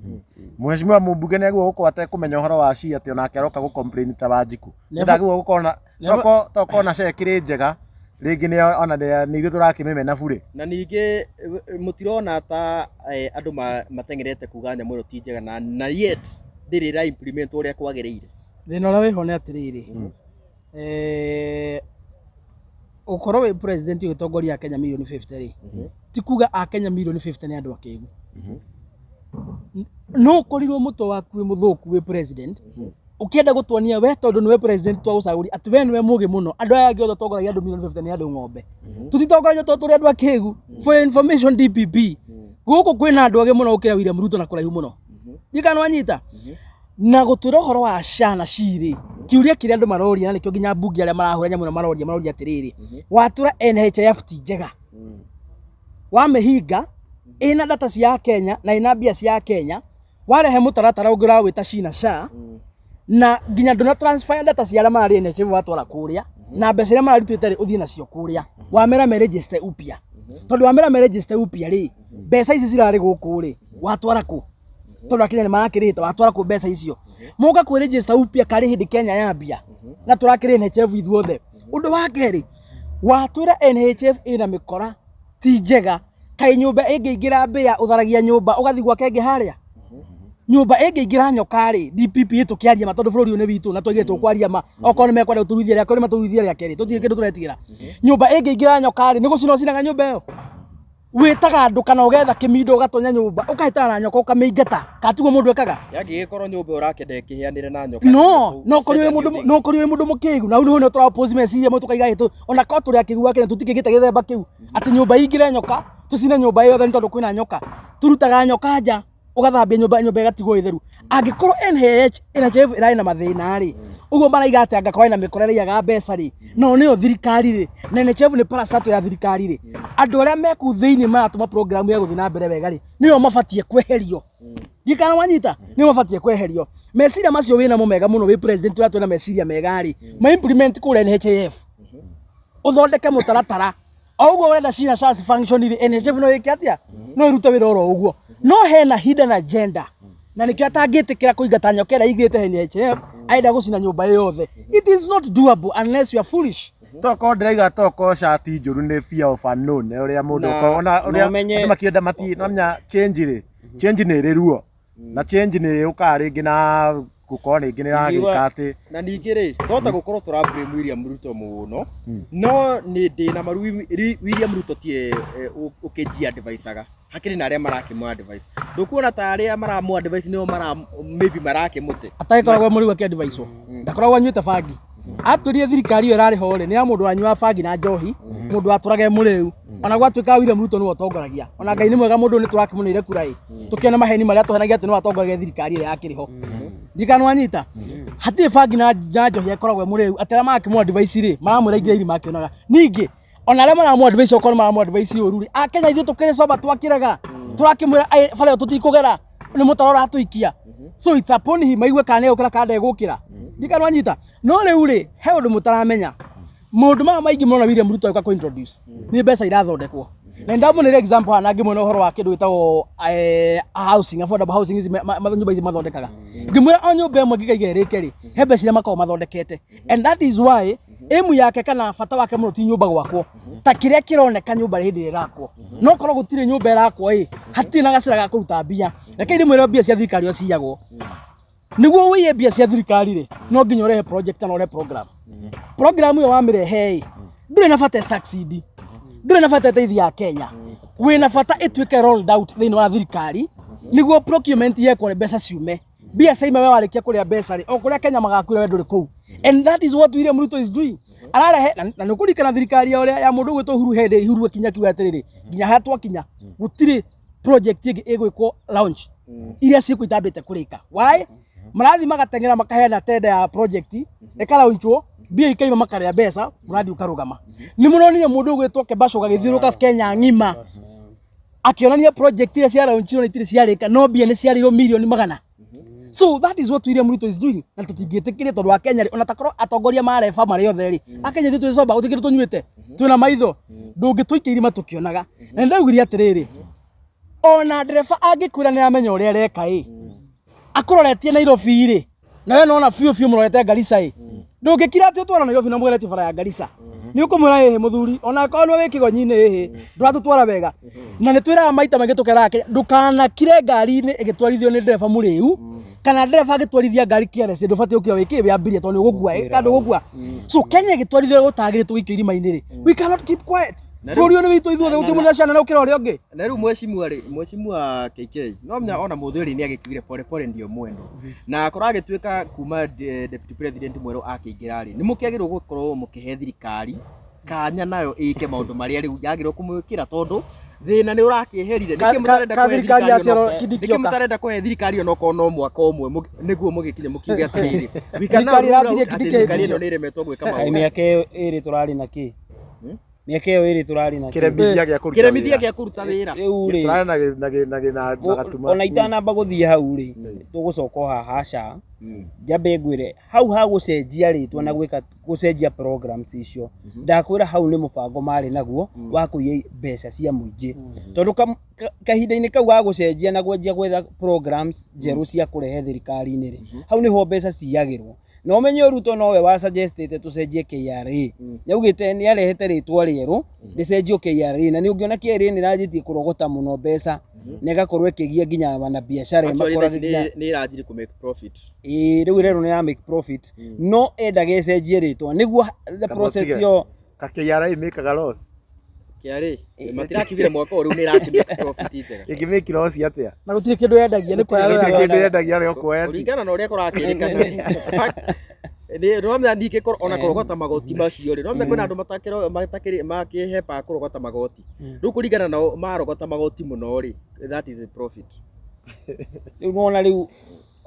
Mheshimiwa mũmbunge nĩ agĩrĩirwo gũkorwo atekũmenya ũhoro wa SHI, atĩ onake aroka gũ complain ta Wanjikũ? Ndagĩrĩirwo gũkorwo na tokorwo na SHA ĩkĩrĩ njega rĩngĩ nĩ ona nĩ ithuĩ tũrakĩmĩmena burĩ. Na ningĩ mũtirona ta andũ mateng'erete kuga nyamũ ĩno ti njega na yet ndĩrĩ ĩra implement ũrĩa kwagĩrĩire? Thĩna ũrĩa wĩho nĩ atĩrĩrĩ, gũkorwo wĩ president ũgĩtongoria Akenya mirioni 50 rĩ, ti kuga Akenya mirioni 50 nĩ andũ akĩgu. No ũkorirwo mũtwe waku wĩ mũthũku wĩ president, ũkĩenda gũtuonia we tondũ nĩwe president twagũcagũri atĩ we nĩwe mũgĩ mũno, andũ aya angĩ othe ũtongoragia andũ mirioni 50 nĩ andũ ng'ombe. Tũtitongoragia tondũ tũrĩ andũ akĩgu. For your information, DPP, gũkũ kwĩna andũ agĩ mũno gũkĩra William Ruto na kũraihu mũno. Ndikana wanyita na gũtwĩra ũhoro wa SHA na SHI rĩ, kĩũria kĩrĩa andũ maroria, na nĩkĩo nginya mbunge arĩa marahũra nyamũ ĩno maroria atĩrĩrĩ, watũra NHIF ti njega, wamĩhinga ĩna data cia Kenya na ĩna mbia cia Kenya, warehe mũtaratara ũngĩ ũrawĩta SHI na SHA, na nginya ndũna transfer data cia arĩa mararĩ NHIF watwara kũrĩa, na mbeca iria mararutĩte rĩ, ũthiĩ nacio kũrĩa wamera me register upya, tondũ wamera me register upya rĩ, mbeca ici cirarĩ gũkũ rĩ. Watwara kũ? Tondũ akenya nĩ marakĩrĩte, watwara kũ mbeca icio? Moka kwĩ register upya karĩ hĩndĩ Kenya yambia na tũrakĩrĩ NHIF ithuothe. Ũndũ wa kerĩ, watwĩra NHIF ĩna mĩkora ti njega, kaĩ nyũmba ĩngĩingĩra mbĩa ũtharagia nyũmba ũgathiĩ gwaka ĩngĩ harĩa? Nyũmba ĩngĩingĩra nyoka rĩ, DPP tũkĩaria ma, tondũ bũrũri ũyũ nĩ witũ na twaigire tũkwaria ma, okorwo nĩ mekwenda gũtũruithia rĩa kerĩ matũruithie rĩa kerĩ, tũtirĩ kĩndũ tũretigĩra. Nyũmba ĩngĩingĩra nyoka rĩ, nĩ gũcina ũcinaga nyũmba ĩyo? Wĩtaga andũ kana ũgetha kĩmindo ũgatonya nyũmba ũkahĩtana na nyoka ũkamĩingata, kana tiguo mũndũ ekaga? Yangĩgĩkorwo nyũmba ĩyo ũrakĩenda ĩkĩhĩanĩre na nyoka. No no korwo wĩ mũndũ, no korwo wĩ mũndũ mũkĩgu, na hau nĩho tũra oppose meciria mau tũkaiga ĩtũ ona korwo tũrĩ akĩgu wa Kenya tũtikĩgĩte gĩthemba kĩu atĩ nyũmba ingĩre nyoka tũcine nyũmba yothe nĩ tondũ kwĩna nyoka. Tũrutaga nyoka nja ũgathambia nyũmba, nyũmba ĩgatigwo ĩtheru. Angĩkorwo NHIF ĩrarĩ na mathĩna rĩ, ũguo maraiga atĩ angĩkorwo ĩna mĩkora ĩraiyaga mbeca rĩ, no nĩyo thirikari rĩ, na NHIF nĩ parastatal ya thirikari rĩ, andũ arĩa me kũu thĩinĩ maratũma program ya gũthiĩ na mbere wega rĩ, nĩo mabatiĩ kweherio. Ndikana wanyita, nĩo mabatiĩ kweherio. Meciria macio wĩnamo mega mũno wĩ president ũrĩa twĩna meciria mega rĩ, ma implement kũrĩa NHIF. Ũthondeke mũtaratara o ũguo ũrenda SHA na SHA function rĩ, NHIF no ĩke atĩa? No ĩrute wĩra oro ũguo. No hena hidden agenda na nĩkĩo atangĩtĩkĩra kũingata nyoka ĩrĩa ĩigĩte NHIF, arenda gũcina nyũmba yothe. It is not doable unless you are foolish. Toko ndĩraiga toko cati njũru nĩ fear of unknown ũrĩa mũndũ ona ũrĩa andũ makĩenda mati no menya change rĩ, change nĩ ĩrĩ ruo na change nĩ yũkaga rĩngĩ na gũkorwo rĩngĩ nĩ ĩragĩka atĩ. Na ningĩ rĩ, twahota gũkorwo tũra blame William Ruto mũno, no nĩ ndĩna maru William Ruto tie ũkĩnji advice-aga, hakĩrĩ na arĩa marakĩmũ advice. Ndũkuona ta arĩa maramũ advice nĩo mara maybe marakĩmũte. Atagĩkoragwo mũrĩu akĩ advice-wo, ndakoragwo anyuĩte bangi. Atwĩrire thirikari ĩyo ĩrarĩ ho rĩ, nĩ ya mũndũ wanyuaga bangi na njohi, mũndũ watũraga e mũrĩu. Ona gwatuĩka William Ruto nĩwe ũtongoragia, ona Ngai nĩ mwega mũndũ ũyũ nĩ tũrakĩmũneire kura ĩ, tũkĩona maheni marĩa tũhenagia atĩ nĩwe atongoragia thirikari ĩrĩa yakĩrĩ ho. Ndirikana wanyita, hatirĩ bangi na njohi akoragwo e mũrĩu, atĩ arĩa marakĩmũ advice rĩ, maramwĩra aingĩre irima akĩonaga. Ningĩ ona arĩa maramũ advice okorwo maramũ advice ũru rĩ, akenya ithuĩ tũkĩrĩ sober twakĩrega, tũrakĩmwĩra bara ĩyo tũtikũgera, nĩ mũtaro ũratũikia. So it's upon him aigue kana nĩegũkĩra kana ndegũkĩra. Ndirikana wanyita. No rĩu rĩ, he ũndũ mũtaramenya. Maũndũ maya maingĩ mũrona William Ruto agĩũka kũ-introduce nĩ mbeca irathondekwo. Na nĩndamũnĩra example haha na ngĩmwĩra ũhoro wa kĩndũ gĩtagwo housing, affordable housing ici nyũmba ici mathondekaga. Ngĩmwĩra o nyũmba ĩmwe ĩngĩkaiga ĩrĩke rĩ, he mbeca iria makoragwo mathondekete. And that is why aim yake kana bata wake mũno ti nyũmba gwakwo ta kĩrĩa kĩroneka nyũmba hĩndĩ ĩrĩa ĩrakwo. No korwo gũtirĩ nyũmba ĩrakwo ĩ, hatirĩ na gacĩra ga kũruta mbia. Reke ndĩmwĩre mbia cia thirikari o ciyagwo. Nĩguo ũiye mbia cia thirikari rĩ, no nginya ũrehe project na ũrehe program. Program ĩyo wamĩrehe ĩ, ndũrĩ na bata ĩ succeed, ndũrĩ na bata ĩteithie Akenya, wĩna bata ĩtuĩke rolled out thĩinĩ wa thirikari nĩguo procurement yekwo rĩ, mbeca ciume. Mbia ciauma we warĩkia kũrĩa mbeca rĩ, o kũrĩa Kenya magakuĩra we ndũrĩ kũu. And that is what William Ruto is doing. Ararehe na nĩ ũkũririkana thirikari ya ũrĩa ya mũndũ ũgwĩtwo Uhuru hĩndĩ Uhuru akinya akiuga atĩrĩrĩ, nginya harĩa twakinya gũtirĩ project ĩngĩ ĩgwĩkwo launch iria ciĩkuo itambĩte kũrĩka. Why? Marathiĩ magateng'era makaheana tender ya project ĩkalaunchwo, mbia ikaima makarĩa mbeca, mũradi ũkarũgama. Nĩ mũronire mũndũ ũgwĩtwo Kebasho agĩthiũrũrũka Kenya ng'ima akĩonania project iria cialaunchirwo na itirĩ ciarĩka, no mbia nĩ ciarĩirwo mirioni magana. So that is what William Ruto is doing. Na tũtingĩtĩkĩria tondũ wa Kenya rĩ, ona takorwo atongoria mareba marĩ othe rĩ, Akenya ithuĩ twĩ sober, gũtirĩ kĩndũ tũnyuĩte, twĩna maitho, ndũngĩtũikia irima tũkĩonaga. Na nĩndaugire atĩrĩrĩ, ona ndereba angĩkwĩra nĩ aramenya ũrĩa areka ĩ, akũroretie Nairobi rĩ, na we nona biũ biũ mũrorete Garissa ĩ, ndũngĩkira atĩ ũtwara Nairobi na mũgeretie bara ya Garissa. Nĩ ũkũmwĩra ĩhĩ mũthuri, ona akorwo nĩwe wĩ kĩgonyi-inĩ ĩhĩ, ndũratũtwara wega. Na nĩ twĩraga maita maingĩ tũkeraga Kenya, ndũkanakire ngari-inĩ ĩgĩtwarithio nĩ ndereba mũrĩu, kana ndereba agĩtwarithia ngari careless, ndũbatiĩ gũkira wĩ kĩ, wĩ abiria tondũ nĩ ũgũkua ĩ, kana ndũgũkua. So Kenya ĩgĩtwarithio ũrĩa gũtagĩrĩire tũgĩikio irima-inĩ rĩ, we cannot keep quiet. Bũrũri ũyũ nĩ witũ ithuothe, gũtirĩ mũndũ ciana na ũkĩra ũrĩa ũngĩ. Na rĩu mheshimiwa rĩ, mheshimiwa KK, no menya ona mũthuri nĩ agĩkiugire pole pole ndio mwendo. Na korwo agĩtuĩka kuma deputy president mwerũ akĩingĩra rĩ, nĩ mũkĩagĩrĩirwo gũkorwo mũkĩhe thirikari kanya nayo ĩke maũndũ marĩa rĩu yagĩrĩirwo kũmwĩkĩra tondũ thĩna nĩ ũrakĩeherire. Nĩkĩ mũtarenda Ka kũhe thirikari thirikari yaciarwo ona- Kindiki nĩkĩ yoka? mũtarenda kũhe thirikari ona okorwo no mwaka ũmwe nĩguo mũgĩkinye mũkiuge atĩrĩrĩ, we can now Thirikari rule out ĩrambirie atĩ Kindiki thirikari ĩno ĩthiĩ. nĩ ĩremetwo gwĩka Kaĩ maũndũ. mĩaka ĩyo ĩrĩ tũrarĩ na kĩ? Mĩaka ĩyo ĩrĩ tũrarĩ na kĩ? Kĩremithia gĩa kũruta Kĩremithia wĩra. gĩa kũruta wĩra. Rĩu rĩ, Tũrarĩ na gĩ- na gĩ- na gĩ- na na gatuma. Ona itanamba gũthiĩ hau rĩ, tũgũcoka o haha SHA, njambe ngwĩre hau ha gũcenjia rĩtwa na gwĩka gũcenjia programs icio, ndakwĩra hau nĩ mũbango marĩ naguo wa kũiya mbeca cia mũingĩ, tondũ kahinda-inĩ kau ga gũcenjia na kwanjia gwetha programs njerũ cia kũrehe thirikari-inĩ rĩ, hau nĩho mbeca ciyagĩrwo. Na ũmenye Ruto nowe wa suggestĩte tũcenjie KRA. Nĩaugĩte nĩarehete rĩtwa rĩerũ rĩcenjio KRA, na nĩ ũngĩona KRA nĩ ĩranjĩtie kũrogota mũno mbeca na ĩgakorwo ĩkĩgia nginya wanabiacara. Actually, ĩmakora thaa ici nginya nĩ ĩranjirie kũ make profit. Ĩĩ, rĩu ĩrerwo nĩ ya make profit, no endaga ĩcenjie rĩtwa nĩguo the Kana process ũtige. yo. Ka KRA mĩkaga loss. KRA matirakiugire mwaka ũyũ rĩu nĩ ĩrakĩ make profit njega. Ĩngĩmĩki loss atĩa? Na gũtirĩ kĩndũ yendagia, nĩ kuoya Gũtirĩ yoyaga. kĩndũ yendagia rĩ okuoya tu. Kũringana na ũrĩa kũrakĩrĩkana nĩ nĩwamenya ningĩ ona kũrogota magoti macio rĩ, nĩwamenya kwĩna andũ makĩhepaga kũrogota magoti. Rĩu kũringana na marogota magoti mũno rĩ, that is a profit. Rĩu nĩwona rĩu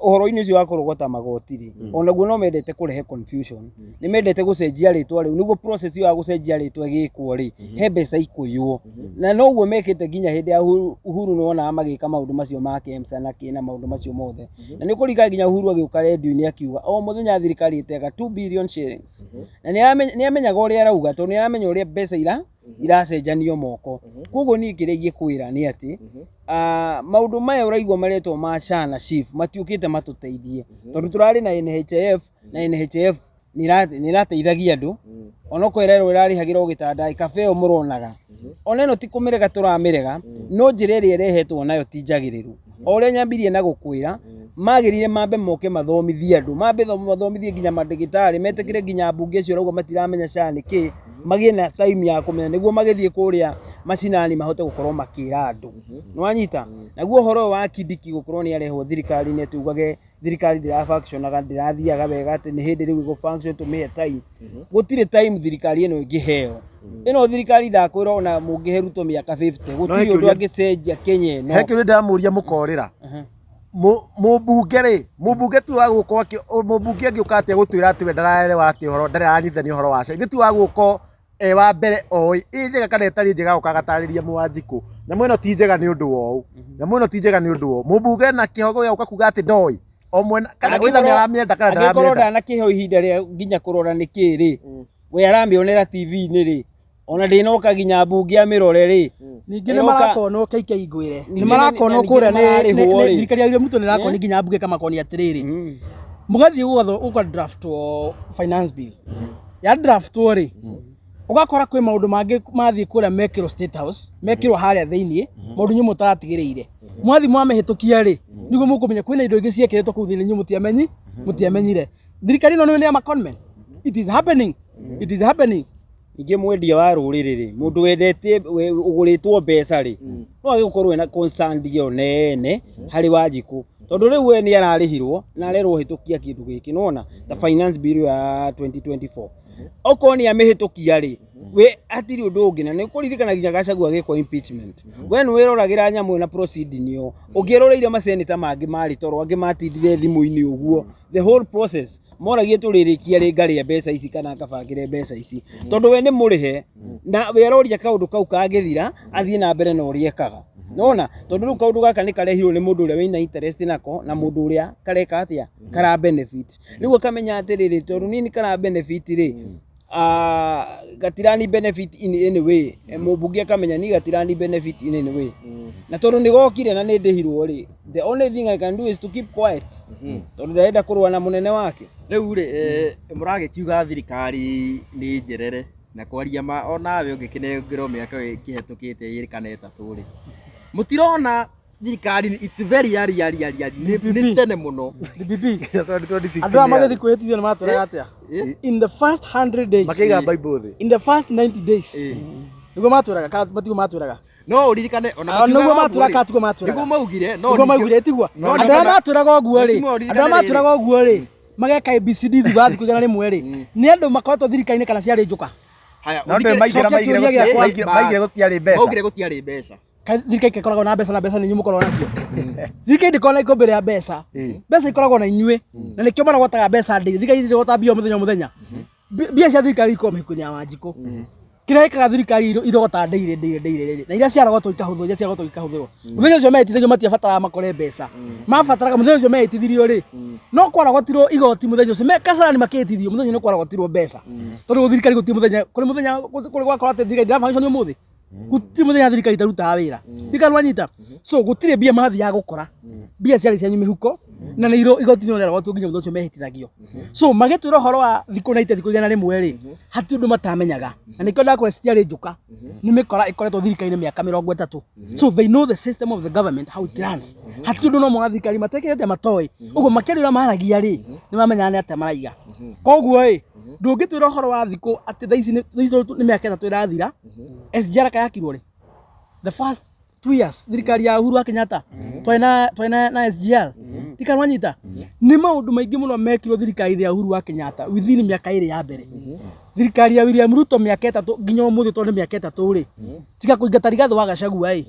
ũhoro-inĩ ũcio wa kũrogota magoti rĩ, onaguo no mendete kũrehe confusion, nĩ mendete gũcenjia rĩtwa rĩu nĩguo process ĩyo ya gũcenjia rĩtwa ĩgĩkwo rĩ, he mbeca ikũiywo. Na noguo mekĩte nginya hĩndĩ ya Uhuru, nĩwonaga magĩka maũndũ macio ma KEMSA na kĩ na maũndũ macio mothe. Na nĩ ũkũririkana nginya Uhuru agĩũka rendio-inĩ akiuga o mũthenya thirikari ĩtega 2 billion shillings, na nĩ amenyaga ũrĩa arauga, tondũ nĩ aramenya ũrĩa mbeca iracenjanio moko. Koguo niĩ kĩrĩa ingĩkwĩra nĩ atĩ maũndũ maya ũraigua maretwo ma SHA na SHIF matiũkĩte matũteithie, tondũ tũrarĩ na NHIF, na NHIF nĩ ĩrateithagia andũ, onokorwo ĩrerwo ĩrarĩhagĩra o gĩtanda kabe ĩyo mũronaga. Ona ĩno ti kũmĩrega tũramĩrega, no njĩra ĩrĩa ĩrehetwo nayo ti njagĩrĩru. O ũrĩa nyambirie na gũkwĩra, magĩrĩire mambe moke mathomithie andũ, mambe mathomithie nginya mandagĩtarĩ, metĩkĩre nginya ambunge acio ũrauga matiramenya SHA nĩ kĩ, magĩe na time ya kũmenya nĩguo magĩthiĩ kũrĩa macinani mahote gũkorwo makĩra andũ. Nĩwanyita? Naguo ũhoro ũyũ wa Kindiki gũkorwo nĩ arehwo thirikari-inĩ atĩ ugage thirikari ndĩra functionaga, ndĩrathiaga wega, atĩ nĩ hĩndĩ rĩu ĩgũ function tũmĩhe time. Gũtirĩ time thirikari ĩno ĩngĩheo. Ĩno thirikari ndakwĩra ona mũngĩhe Ruto mĩaka 50, gũtirĩ ũndũ angĩcenjia Kenya ĩno. He kĩũria ndĩramũria mũkorĩra. Mũmbunge rĩ, mũmbunge tu wa gũka, mũmbunge angĩũka atĩa gũtwĩra atĩ we ndaraelewa atĩ ũhoro, ndarĩ aranyitithania ũhoro wa SHA. Ithuĩ ti wa gũka e wa mbere oĩ ĩ njega kana ĩtarĩ njega, oka agatarĩria Mũwanjikũ nyamũ ĩno ti njega nĩ ũndũ wa ũũ, nyamũ ĩno ti njega nĩ ũndũ wa ũũ. Mũmbunge na kĩhogo gĩa gũka kuga atĩ ndoĩ o mwena kana wĩtha nĩ aramĩenda kana Angĩkorwo ndaramĩenda. ndanakĩheo ihinda rĩa nginya kũrora nĩ kĩ rĩ, we aramĩonera TV-inĩ rĩ, ona ndĩnoka nginya mbunge amĩrore rĩ. Ningĩ nĩ Ĩroka- marakonwo KK ngwĩre, nĩ Ningĩ marakonwo ningĩ kũrĩa nĩ mararĩhwo rĩ. thirikari ya William Ruto nĩ ĩrakonio nginya mbunge ĩkamakonia atĩrĩrĩ, mũgathiĩ gũka draftwo finance bill, ya draftwo rĩ, ũgakora kwĩ maũndũ mangĩ mathiĩ kũrĩa mekĩrwo State House, mekĩrwo harĩa thĩiniĩ, maũndũ inyuĩ mũtaratigĩrĩire. Mwathiĩ mwamĩhĩtũkia rĩ, nĩguo mũkũmenya kwĩna indo ingĩ ciekĩrĩtwo kũu thĩiniĩ inyuĩ mũtiamenyire. Thirikari ĩno nĩ ya ma-conmen. It is happening. It is happening. Ningĩ mwendia wa rũrĩrĩ rĩ, mũndũ wendete ũgũrĩtwo mbeca rĩ, no agĩgũkorwo ena concern ĩyo nene harĩ Wanjikũ, tondũ rĩu we nĩ ararĩhirwo na arerwo hĩtũkia kĩndũ gĩkĩ, nĩwona ta finance bill ya 2024, okorwo nĩ amĩhĩtũkia rĩ, we hatirĩ ũndũ ũngĩ. Na nĩ ũkũririkana nginya Gachagua agĩkwo impeachment, we nĩ wĩroragĩra nyamũ na proceeding ĩyo, ũngĩroreire maseneta mangĩ marĩ toro, angĩ matindire thimũ-inĩ ũguo the whole process, moragie tũrĩrĩkia rĩ ngarĩa mbeca ici kana ngabangĩre mbeca ici, tondũ we nĩ mũrĩhe na we aroria kaũndũ kau kangĩthira athiĩ na mbere na ũrĩa ekaga. Nona tondũ rĩu kaũndũ gaka nĩ karehirwo nĩ mũndũ ũrĩa wĩna interest nako, na mũndũ ũrĩa kareka atĩa kara benefit, rĩu akamenya atĩrĩrĩ, tondũ niĩ nĩ kara benefit rĩ, gatirani benefit in any way. Mũmbunge akamenya ni gatirani benefit in any way, na tondũ nĩ gokire na nĩ ndĩhirwo rĩ, the only thing I can do is to keep quiet, tondũ ndarenda kũrũa na mũnene wake. Rĩu rĩ, mũragĩkiuga thirikari nĩ njerere, na kwaria ma onawe ũngĩkĩnengerwo mĩaka ĩkĩhetũkĩte ĩrĩ kana ĩtatũ rĩ, mũtirona thirikari it's very early, early, early, early. Nĩ tene mũno. DPP 2026. Andũ aya magĩthiĩ kwĩhĩtithio nĩ matwĩraga atĩa in the first 100 days? Makĩiga Bible thĩ. In the first 90 days nĩguo matwĩraga kana matiguo matwĩraga? No ũririkane ona Ah, nĩguo makiugaga matwĩraga ũguo kana rĩ, tiguo matwĩraga? Nĩguo maugire no Nĩguo maugire tiguo? No Andũ arĩa ningĩ- matwĩraga ũguo rĩ, Mheshimiwa, andũ ũririkane arĩa matwĩraga rĩrĩ. ũguo rĩ, mageka ABCD thutha wa thikũ 100 rĩ, nĩ andũ makoretwo thirikari-inĩ kana ciarĩ njũka? Haya, No ndĩ maigĩra Cokia maigĩra kĩũria gĩakwa. maigĩra gũtiarĩ mbeca. Maugire gũtiarĩ mbeca. Thirikari ĩkoragwo na mbeca, na mbeca nĩ inyuĩ mũkoragwo nacio. Thirikari ndĩkoragwo na ikũmbĩ rĩa mbeca, mbeca ikoragwo na inyuĩ, na nĩkĩo marogotaga mbeca ndĩ thirikari ndĩrogota mbia o mũthenya o mũthenya. Mbia cia thirikari ikoragwo mĩhuko-inĩ ya Wanjikũ. Kĩrĩa ĩkaga thirikari irogotaga ndĩirĩ ndĩirĩ ndĩirĩ rĩrĩ na iria ciarogotwo ikahũthwo, iria ciarogotwo ikahũthĩrwo. Mũthenya ũcio mehĩtithagio matiabataraga makore mbeca, mabataraga mũthenya ũcio mehĩtithirio rĩ, no kwaragotirwo igoti mũthenya ũcio me Kasarani makĩhĩtithio mũthenya ũcio nĩ kwaragotirwo mbeca, tondũ thirikari gũtirĩ mũthenya kũrĩ mũthenya kũrĩ gwakorwo atĩ thirikari ndĩra function ũmũthĩ, gũtirĩ mũthenya thirikari ĩtarutaga wĩra, thirikari wanyita. So gũtirĩ mbia mathiaga gũkora, mbia ciarĩ cianyu mĩhuko na nĩ igoti nĩ rĩarogotirwo nginya mũthenya ũcio mehĩtithagio. So magĩtwĩra ũhoro wa thikũ 90, thikũ 100 rĩ, hatirĩ ũndũ matamenyaga, na nĩkĩo ndakwĩra citiarĩ njũka, nĩ mĩkora ĩkoretwo thirikari-inĩ mĩaka 30. So they know the system of the government, how it runs. Hatirĩ ũndũ no mwa thirikari matekĩte matoĩ, ũguo makĩaria ũrĩa maragia rĩ, nĩ mamenyaga nĩ atĩa maraiga. Koguo ĩ, ndũngĩtwĩra ũhoro wa thikũ atĩ thaa ici nĩ mĩaka 3 ĩrathira. SGR kayakirwo rĩ, the first 2 years thirikari ya Uhuru wa Kenyatta twarĩ na SGR thirikari wanyita. Nĩ maũndũ maingĩ mũno mekirwo thirikari ya Uhuru wa Kenyatta within mĩaka 2 ya mbere. Thirikari ya William Ruto mĩaka 3 nginya ũmũthĩ, tondũ nĩ mĩaka 3 rĩ, tiga kũingata Rigathĩ wa Gachagua ĩ,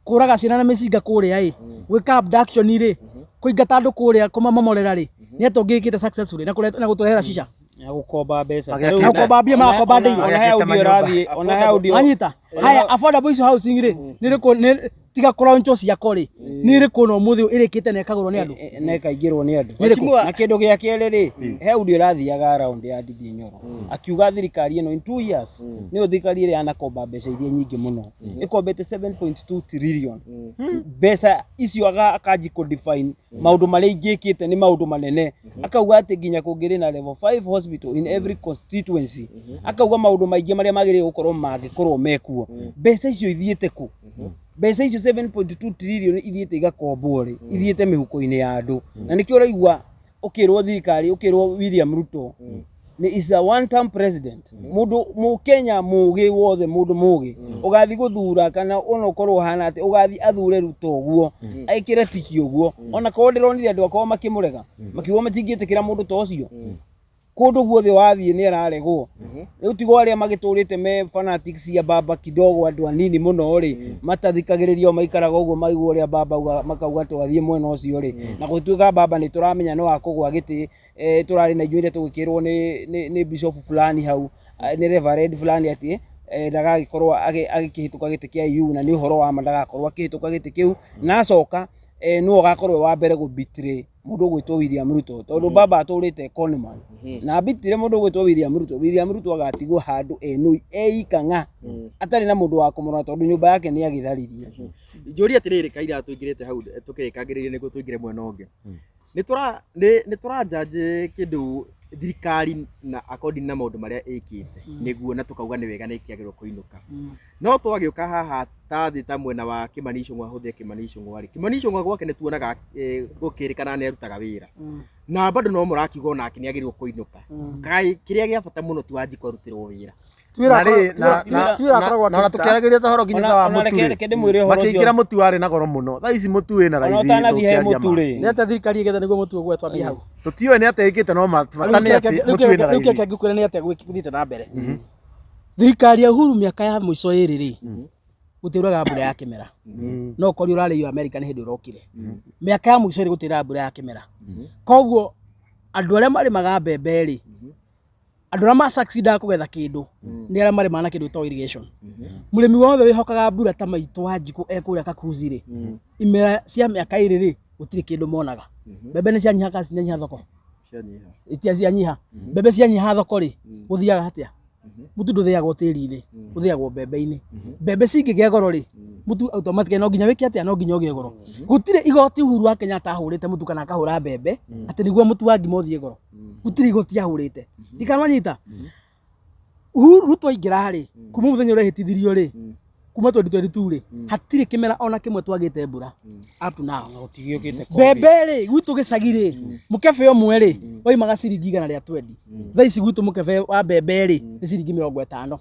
kũraga ciana na mĩcinga kũrĩa ĩ, gwĩka abduction rĩ, kũingata andũ kũrĩa kũmamomorera rĩ, nĩ atĩa ũngĩkĩte successfully na gũtũrehera cica Na gũkomba mbeca. Magĩakĩte- Na gũkomba mbia, magakomba ndĩirĩ. Ona he audio ĩrathiĩ, ona he audio. Wanyita haya, affordable icio housing rĩ, nĩ ĩrĩkũ? Nĩ tiga kũroncho ciako rĩ, nĩ ĩrĩkũ na ũmũthĩ ĩrĩkĩte na ĩkagũrwo nĩ andũ? Na ĩkaingĩrwo nĩ andũ. Nĩ ĩrĩkũ? Na kĩndũ gĩa kerĩ rĩ, he audio ĩrathiaga round ya Ndindi Nyoro akiuga thirikari ĩno in 2 years nĩyo thirikari ĩrĩa yanakomba mbeca iria nyingĩ mũno, ĩkombete 7.2 trillion. Mbeca icio akanji kũ define maũndũ marĩa ingĩkĩte nĩ maũndũ manene, akauga atĩ nginya kũngĩrĩ na level 5 hospital in every constituency, akauga maũndũ maingĩ marĩa magĩrĩire gũkorwo mangĩkorwo mekuo. Mbeca icio ithiĩte kũ? Mbeca icio 7.2 trillion ithiĩte igakombwo rĩ, ithiĩte mĩhuko-inĩ ya andũ, na nĩkĩo ũraigua ũkĩrwo thirikari, ũkĩrwo William Ruto nĩ is a one term president. Mũndũ mũkenya mũgĩ wothe, mũndũ mũgĩ ũgathiĩ gũthura kana ona ũkorwo ũhana atĩ ũgathiĩ athure Ruto ũguo, ekĩre tiki ũguo, ona korwo ndĩronire andũ akorwo makĩmũrega makiuga matingĩtĩkĩra mũndũ ta ũcio. Kũndũ guothe wathiĩ nĩ araregwo. Rĩu tigo arĩa magĩtũrĩte me fanatics cia baba kidogo, andũ anini mũno rĩ, matathikagĩrĩria, o maikaraga ũguo maigua ũrĩa baba auga, makauga twathiĩ mwena ũcio rĩ, na gũtuĩka baba nĩ tũramenya no akũgwa gĩtĩ. Tũrarĩ na inyuĩ iria tũgĩkĩrwo nĩ bishop fulani hau, nĩ reverend fulani atĩ ndagagĩkorwo agĩkĩhĩtũka gĩtĩ kĩa EU, na nĩ ũhoro wa ma ndagakorwo akĩhĩtũka gĩtĩ kĩu, na acoka nĩwe ũgakorwo wa mbere gũ betray mũndũ ũgwĩtwo William Ruto, tondũ baba atũrĩte conman na betray mũndũ ũgwĩtwo William Ruto. William Ruto agatigwo handũ enũi eika ng'a atarĩ na mũndũ wa kũmũrora, tondũ nyũmba yake nĩ agĩtharirie. Njũrie atĩrĩrĩ, kaira tũingĩrĩte hau tũkĩrĩkangĩrĩria nĩguo tũingĩre mwena ũngĩ, nĩ tũra judge kĩndũ thirikari na according na maũndũ marĩa ĩkĩte nĩguo, na tũkauga nĩ wega na ĩkĩagĩrĩirwo kũinũka, no twagĩũka haha ta thĩ ta mwena wa Kimani Ichung'wa, hũthĩre Kimani Ichung'wa rĩ, Kimani Ichung'wa gwake nĩ tuonaga gũkĩrĩkana nĩ arutaga wĩra na bado no mũrakiuga onake nĩ agĩrĩirwo kũinũka. Kaĩ kĩrĩa gĩa bata mũno ti Wanjikũ arutĩrwo wĩra? Na rĩ, na tũkĩaragĩria ta ũhoro nginya ta wa Ona mũtu rĩ, reke ndĩmwĩre ũhoro ũcio. Makĩingĩra mũtu warĩ na goro mũno, thaa ici mũtu wĩna Ona raithi. ũtanathiĩ he Tũkĩaria mũtu ma. rĩ, Nĩ atĩa thirikari ĩgetha nĩguo mũtu ũgwe? Twambie hau. Tũtiũĩ nĩ atĩa ĩkĩte, no bata nĩ atĩ Rĩu mũtu wĩna kĩrĩa raithi. ngĩkwĩra nĩ atĩa gũthiĩte na mbere thirikari ya Uhuru mĩaka ya mũico ĩrĩ rĩ, gũtiuraga mbura ya kĩmera. No ũkorio ũrarĩio America nĩ hĩndĩ ũrokire. Mĩaka ya mũico ĩrĩ gũtiuraga mbura ya kĩmera, koguo andũ arĩa marĩmaga mbembe rĩ, andũ arĩa ma-succeedaga kũgetha kĩndũ nĩ arĩa marĩmaga na kĩndũ gĩtagwo irrigation. Mũrĩmi wothe wĩhokaga mbura ta maitũ wa Njikũ ekũrĩa Kakuzi rĩ, imera cia mĩaka 2 rĩ, gũtirĩ kĩndũ monaga. Mbembe nĩ cianyiha kana citinanyiha thoko? Cianyiha. Itia cianyiha. Mbembe cianyiha thoko rĩ, gũthiaga atĩa? Mũtu ndũthĩagwo tĩri-inĩ, ũthĩagwo mbembe-inĩ. Mbembe cingĩgĩa goro rĩ, mũtu automatically no nginya wĩke atĩa? No nginya ũgĩe goro. Gũtirĩ igoti Uhuru wa Kenyatta ahũrĩte mũtu kana akahũra mbembe atĩ nĩguo mũtu wa ngima ũthiĩ goro. Gũtirĩ igoti ahũrĩte. Ndikanwanyita. Uhuru Ruto aingĩra rĩ, kuma mũthenya ũrĩa ehĩtithirio rĩ, kuma 2022 rĩ, hatirĩ kĩmera ona kĩmwe twagĩte mbura up to now. Gũtigĩũkĩte COVID. Mbembe rĩ, gwitũ gĩcagi rĩ, mũkebe ũmwe rĩ waimaga ciringi 120. Thaa ici gwitũ mũkebe wa mbembe rĩ nĩ ciringi 50,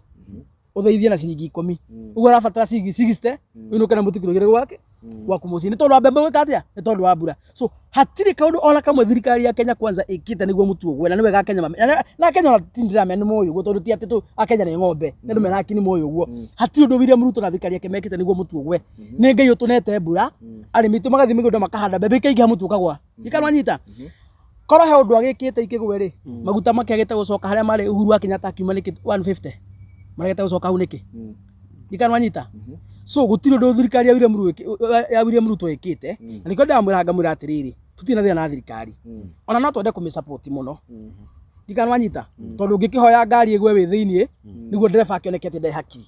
ũtheithie na ciringi 10, ũguo ũrabatara ciringi 60 ũinũke na mũtu kiro 2 gwake gwaku mũciĩ. Nĩ tondũ wa mbembe gwĩka atĩa? Nĩ tondũ wa mbura. So hatirĩ kaũndũ ona kamwe thirikari ya Kenya Kwanza ĩkĩte nĩguo mũtu ũgwe, na nĩ wega Akenya na Akenya ona ti ndĩramenya nĩ moĩ ũguo, tondũ ti atĩ tu Akenya nĩ ng'ombe, nĩ andũ mena akili, moĩ ũguo. Hatirĩ ũndũ William Ruto na thirikari yake mekĩte nĩguo mũtu ũgwe. Nĩ Ngai ũtũnete mbura, arĩmi aitũ magathiĩ mĩgũnda makahanda mbembe ikaingĩha, mũtu ũkagwa. Ndikanwanyita korwo he ũndũ agĩkĩte ikĩgwe rĩ, maguta makĩagĩte gũcoka harĩa marĩ Uhuru wa Kenyatta akiuma nĩkĩ 150. Maregete gũcoka hau nĩkĩ? Ndikanwanyita. So gũtirĩ ũndũ thirikari ya William Ruto ya William Ruto ĩkĩte, na nĩkĩo ndĩramwĩra ngamwĩra atĩrĩrĩ, tũtirĩ na thĩna na thirikari, ona no twende kũmĩ support mũno. Ndikanwanyita, tondũ ũngĩkĩhoya ngari ĩgwe wĩ thĩiniĩ nĩguo ndereba akĩoneke atĩ ndarĩ hakiri.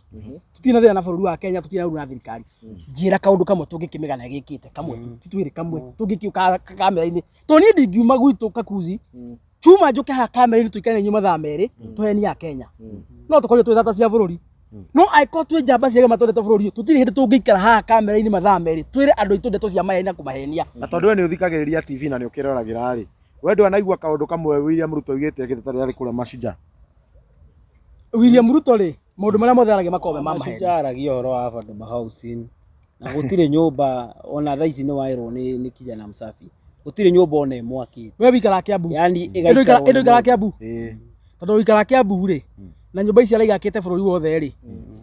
Tũtirĩ na thĩna na bũrũri wa Kenya, tũtirĩ na ũru na thirikari. Njĩra kaũndũ kamwe tũngĩkĩmĩgana gĩkĩte, kamwe tu, ti twĩrĩ, kamwe tũngĩkĩũka kamera-inĩ, tondũ niĩ ndingiuma gwitũ Kakuzi chuma njũke haha kamera-inĩ tũikare na inyuĩ mathaa 2 tũhenie a Kenya. No tũkorwo twĩ thata cia bũrũri, no angĩkorwo twĩ njamba cia gĩma twendete bũrũri, tũtirĩ hĩndĩ tũngĩikara haha kamera-inĩ mathaa 2 twĩre andũ aitũ ndeto cia maheni na kũmahenia. Na tondũ we nĩ ũthikagĩrĩria TV na nĩ ũkĩroragĩra rĩ, we ndwanaigua kaũndũ kamwe William Ruto oigĩte agĩteta rĩrĩa arĩ kũrĩa Mashujaa? William Ruto rĩ, maũndũ marĩa mothe aragia makoragwo me ma maheni. Mashujaa aragia ũhoro wa affordable housing na gũtirĩ nyũmba ona thaa ici nĩ waĩrwo nĩ kijana msafi, gũtirĩ nyũmba ona ĩmwe akĩte. We wikaraga Kiambu? Yani ĩndũ ĩgaikarwo ĩndũ nĩ ikaraga mũndũ. Kiambu? Ĩĩ. Tondũ wikaraga Kiambu rĩ, na nyũmba ici araigakĩte bũrũri wothe rĩ,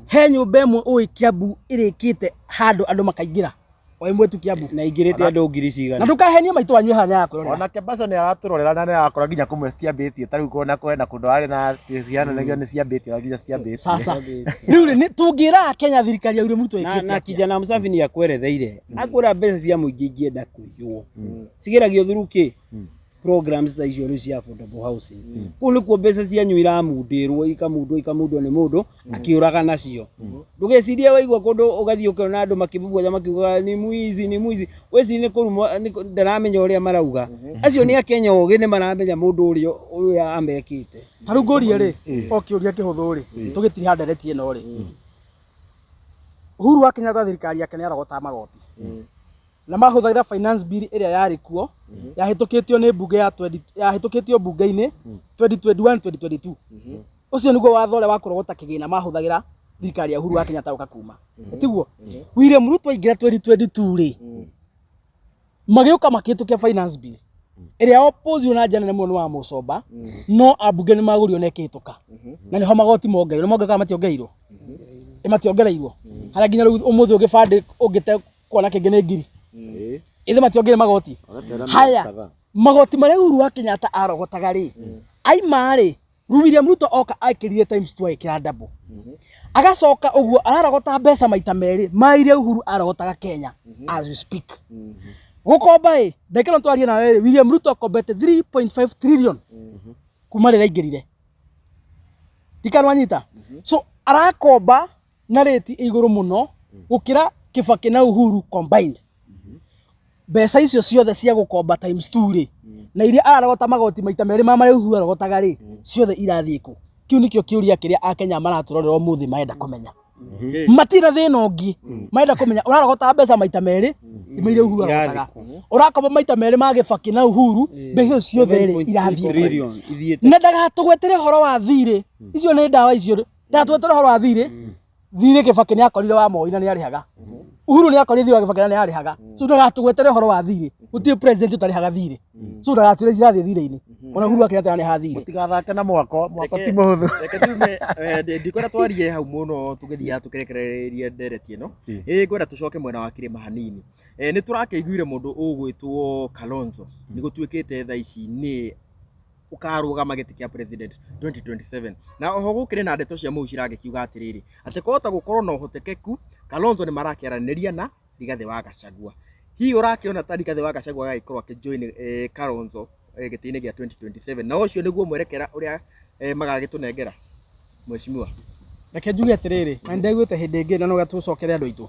he nyũmba ĩmwe ũĩ Kiambu ĩrĩkĩte handũ andũ makaingĩra o ĩmwe tu Kiambu? Na ingĩrĩte andũ ngiri Na cigana? ndũkahenie maitũ wanyu haha nĩarakwĩrorera. Onake Baco nĩ aratũrorera na nĩ arakora nginya kũmwe citiambĩtie, ta rĩu kuona kwena kũndũ arĩ na atĩ ciana nĩgĩo nĩ ciambĩtie, ona nginya citiambĩtie. Sasa rĩu rĩ, tũngĩra Kenya thirikari ya William Ruto Na, ĩkĩte na atĩa? kijana msafi nĩ akweretheire akwĩra mbeca cia mũingĩ ingĩenda kũiywo cigeragio through kĩ programs ta icio rĩu cia affordable housing. Kũu nĩkuo mbeca cianyu iramundĩrwo, ikamundwo ikamundwo nĩ mũndũ akĩũraga nacio. Ndũgecirie waigua kũndũ ũgathiĩ ũkĩona andũ makĩbubutha makiugaga ni mwizi, ni mwizi, wecirie nĩ kũrumwo ndaramenya ũrĩa marauga. Acio nĩ akenya ogĩ, nĩ maramenya mũndũ ũrĩa ũrĩa amekĩte. Ta rĩu ngũrie rĩ, o kĩũria kĩhũthũ rĩ, tũgĩtiriha ndereti ĩno rĩ, Uhuru wa Kenyatta thirikari yake nĩ arogotaga magoti na mahũthagĩra finance bill ĩrĩa yarĩ kuo yahĩtũkĩtio nĩ mbunge ya 20 yahĩtũkĩtio mbunge-inĩ 2021 2022. Ũcio nĩguo watho ũrĩa wa kũrogota kĩgĩna mahũthagĩra thirikari ya Uhuru wa Kenyatta gũka kuma. Tiguo William Ruto aingĩra 2022 rĩ, magĩũka makĩhĩtũkia finance bill ĩrĩa opposite na njĩra nene mũno nĩ wa Mũcomba, no ambunge nĩ magũrio na ĩkĩhĩtũka, na nĩho magoti mongereirwo. Nĩ mongereirwo kana mationgereirwo? Ĩ mationgereirwo harĩa nginya rĩu ũmũthĩ ũngĩbandĩ ũngĩte kuona kĩngĩ nĩ ngiri. Ĩĩ. Ithe mationgereire magoti? Ũgatera Haya. mĩeri kadhaa. Magoti marĩa Uhuru wa Kenyatta arogotaga rĩ, aima rĩ, rĩu William Ruto oka ekĩrire times 2, agĩkĩra double, agacoka ũguo ararogota mbeca maita merĩ ma iria Uhuru arogotaga Kenya as we speak. Gũkomba ĩ, ndagĩka ĩno twarie nawe rĩ, William Ruto akombete 3.5 trillion kuma rĩrĩa aingĩrire. Ndikanwanyita. So arakomba na rate ĩ igũrũ mũno gũkĩra Kibaki na Uhuru combined. Mbeca icio ciothe cia gũkomba times 2 rĩ, na iria ararogota magoti maita merĩ ma marĩa Uhuru arogotaga rĩ, ciothe irathiĩ kũ? Kĩu nĩkĩo kĩũria kĩrĩa akenya maratũrorera ũmũthĩ marenda kũmenya. Matirĩ na thĩna ũngĩ, marenda kũmenya ũrarogota mbeca maita merĩ ma iria Uhuru arogotaga, ũrakomba maita merĩ ma Kibaki na Uhuru, mbeca icio ciothe rĩ, irathiĩ kũ? Trillion ithiĩte. Na ndagatũgwetere ũhoro wa thirĩ, icio nĩ ndawa icio. Ndagatũgwetere ũhoro wa thirĩ. Thirĩ Kibaki nĩ akorire wa Moi na nĩ arĩhaga, Uhuru nĩ akorire thirĩ wa Kibaki na nĩ arĩhaga. So ndagatũgwetere ũhoro wa thirĩ, gũtirĩ president ũtarĩhaga thirĩ. So ndagatwĩre cirathiĩ thirĩ-inĩ, ona Uhuru wa Kenyatta nĩ arĩhaga thirĩ. Mũtigathake na mwako, mwako ti mũhũthũ. Reke tume ndikwenda twarie hau mũno tũgĩthiaga tũkĩrekereria ndereti ĩno. Ĩ ngwenda tũcoke mwena wa kĩrĩma hanini. Nĩ tũrakĩiguire mũndũ ũgwĩtwo Kalonzo nĩ gũtuĩkĩte thaa ici nĩ ũkarũgama gĩtĩ kĩa president 2027, na oho gũkĩrĩ na ndeto cia mũhu ciragĩkiuga atĩrĩrĩ, atĩ kwahota gũkorwo na ũhotekeku Kalonzo nĩ marakĩaranĩria na Rigathĩ wa Gachagua. Hihi ũrakĩona ta Rigathĩ wa Gachagua agagĩkorwo akĩjoin Kalonzo gĩtĩ-inĩ gĩa 2027, na ũcio nĩguo mwerekera ũrĩa magagĩtũnengera, mheshimiwa? Reke njuge atĩrĩrĩ, na nĩndaiguĩte hĩndĩ ĩngĩ na no tũcokere andũ aitũ,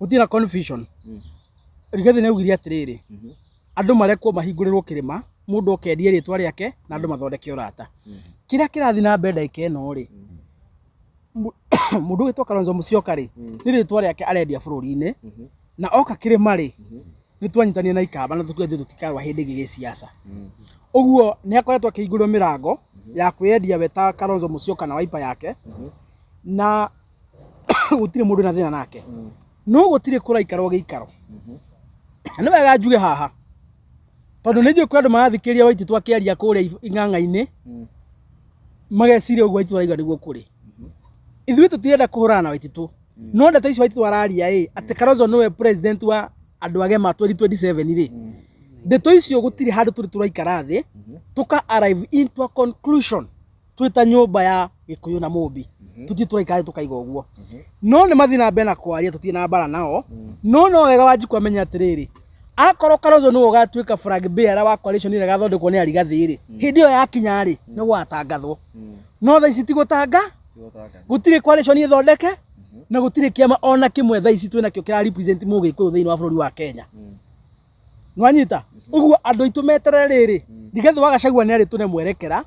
gũtirĩ na confusion. Rigathĩ nĩ augire atĩrĩrĩ, andũ marekwo mahingũrĩrwo kĩrĩma, mũndũ okendie rĩtwa rĩake na andũ mathondeke ũrata. Kĩrĩa kĩrathiĩ na mbere ndagĩka ĩno rĩ, mũndũ ũgwĩtwo Kalonzo Musyoka rĩ, nĩ rĩtwa rĩake arendia bũrũri-inĩ, na oka kĩrĩma rĩ, nĩ twanyitanire na ikamba na tũkiuga ithuĩ tũtikarũa hĩndĩ ĩngĩ gĩciaca. Ũguo nĩ akoretwo akĩhingũrĩrwo mĩrango ya kwĩyendia we ta Kalonzo Musyoka na Wiper yake, na gũtirĩ mũndũ na thĩna nake, no gũtirĩ kũraikarwo gĩikaro. Na nĩ wega njuge haha, tondũ nĩ njũĩ kwĩ andũ marathikĩrĩria Waititu akĩaria kũrĩa ing'ang'a-inĩ, mageciria ũguo Waititu arauga nĩguo kũrĩ. Ithuĩ tũtirenda kũhũrana na Waititu, no ndeto icio Waititu araria ĩ atĩ Kalonzo nĩwe president wa andũ agema 2027 rĩ, ndeto icio gũtirĩ handũ tũrĩ tũraikara thĩ tũka arrive into a conclusion. Twĩ ta nyũmba ya Gĩkũyũ na Mũmbi, tũtirĩ tũraikara tũkaiga ũguo. No nĩ mathiĩ na mbere na kwaria, tũtirĩ na mbara nao. No wega Wanjikũ amenye atĩrĩrĩ, akorwo Kalonzo nĩwe ũgatuĩka flag bearer wa coalition ĩrĩa ĩgathondekwo nĩ Arigathĩ rĩ, hĩndĩ ĩyo yakinya rĩ, nĩ gũgatangathwo. No thaa ici ti gũtanga, gũtirĩ coalition ĩthondeke, na gũtirĩ kĩama ona kĩmwe thaa ici twĩnakĩo kĩra represent Mũgĩkũyũ thĩinĩ wa bũrũri wa Kenya. Nĩwanyita? Ũguo andũ aitũ meterere rĩrĩ, Rigathĩ wa Gachagua nĩ arĩtũne mwerekera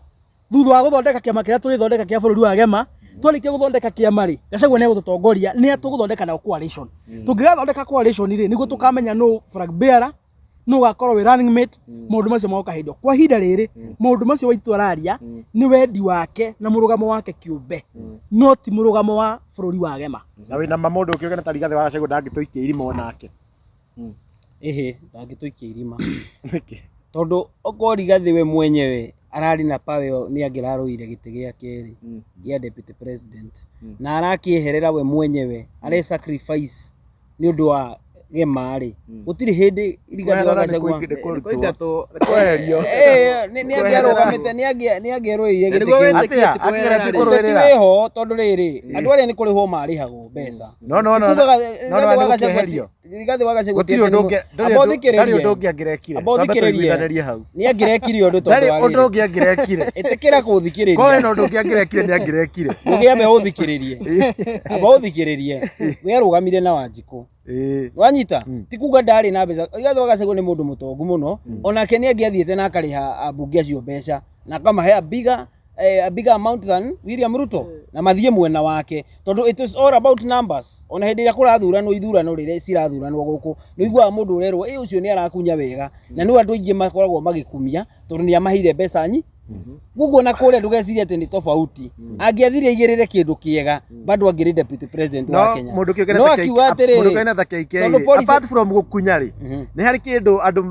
thutha wa gũthondeka kĩama kĩrĩa tũrĩthondeka kĩa bũrũri wa Gema. Twarĩkia gũthondeka kĩama rĩ, Gachagua nĩ egũtũtongoria, nĩ tũgũthondeka nao coalition. Tũngĩgathondeka coalition rĩ, nĩguo tũkamenya nũ flag bearer, nũ ũgakorwo wĩ running mate. Maũndũ macio magoka hĩndĩ ĩyo. Kwa ihinda rĩrĩ, maũndũ macio Waitũ araria nĩ wendi wake na mũrũgamo wake kĩũmbe, no ti mũrũgamo wa bũrũri wa Gema. Na wĩna ma mũndũ ũkĩũgana ta Rigathĩ wa Gachagua ndangĩtũikia irima onake? Ĩhĩ, ndangĩtũikia irima. Nĩkĩ? Tondũ okorwo Rigathĩ we mwenyewe ararĩ na power ĩyo, nĩ angĩrarũire gĩtĩ gĩa kerĩ gĩa deputy president, na arakĩeherera we mwenyewe, are sacrifice nĩ ũndũ wa Gema rĩ, gũtirĩ hĩndĩ Rigathĩ wa Kweherera nĩ Gachagua kũingĩ- nĩ kũrutwo. Kũingatwo. Kweherio. Nĩ angĩarũgamĩte, nĩ angĩarũĩrĩire Na gĩtĩ nĩguo kĩu. wĩtĩkie Atĩa? ti kweherera Akĩgeretie rĩ. Ũteti kũrũĩrĩra. wĩho, tondũ rĩrĩ, andũ arĩa nĩ kũrĩhwo marĩhagwo mbeca. No, no, no, Ti kugaga, no, no, Rigathĩ nĩ wa Gachagua gũkĩeherio. Rigathĩ wa Gachagua Gũtirĩ ũndũ ũngĩ, Amba ũthikĩrĩrie. ndarĩ ũndũ ũngĩ angĩrekire. Amba Twambe ũthikĩrĩrie. tũiguithanĩrie hau. Nĩ angĩrekire ũndũ tondũ Ndarĩ wa ũndũ rĩrĩ. ũngĩ angĩrekire. Ĩtĩkĩra kũthikĩrĩria. Korwo hena ũndũ ũngĩ angĩrekire, nĩ angĩrekire. Mũgĩambe ũthikĩrĩrie, amba ũthikĩrĩrie. We arũgamire na Wanjikũ. Wanyita? Ti kuga ndarĩ na mbeca. Rigathĩ wa Gachagua nĩ mũndũ mũtongu mũno. Onake nĩ angĩathiĩte na akarĩha ambunge acio mbeca na akamahe a bigger amount than William Ruto, na mathiĩ mwena wake, tondũ it is all about numbers. Ona hĩndĩ ĩrĩa kũrathuranwo, ithurano rĩrĩa cirathuranwo gũkũ, nĩ ũiguaga mũndũ ũrerwo ĩ ũcio nĩ arakunya wega, na nĩ andũ aingĩ makoragwo magĩkumia tondũ nĩ amaheire mbeca nyi. Koguo na kũrĩa ndũgecirie atĩ nĩ tofauti. Angĩathire aigĩrĩre kĩndũ kĩega, bado angĩrĩ deputy president wa No Kenya. mũndũ kĩũngane No ta akiuga KK, atĩrĩrĩ, mũndũ kĩũngane ta KK tondũ rĩ, apart from gũkunya rĩ, nĩ harĩ kĩndũ andũ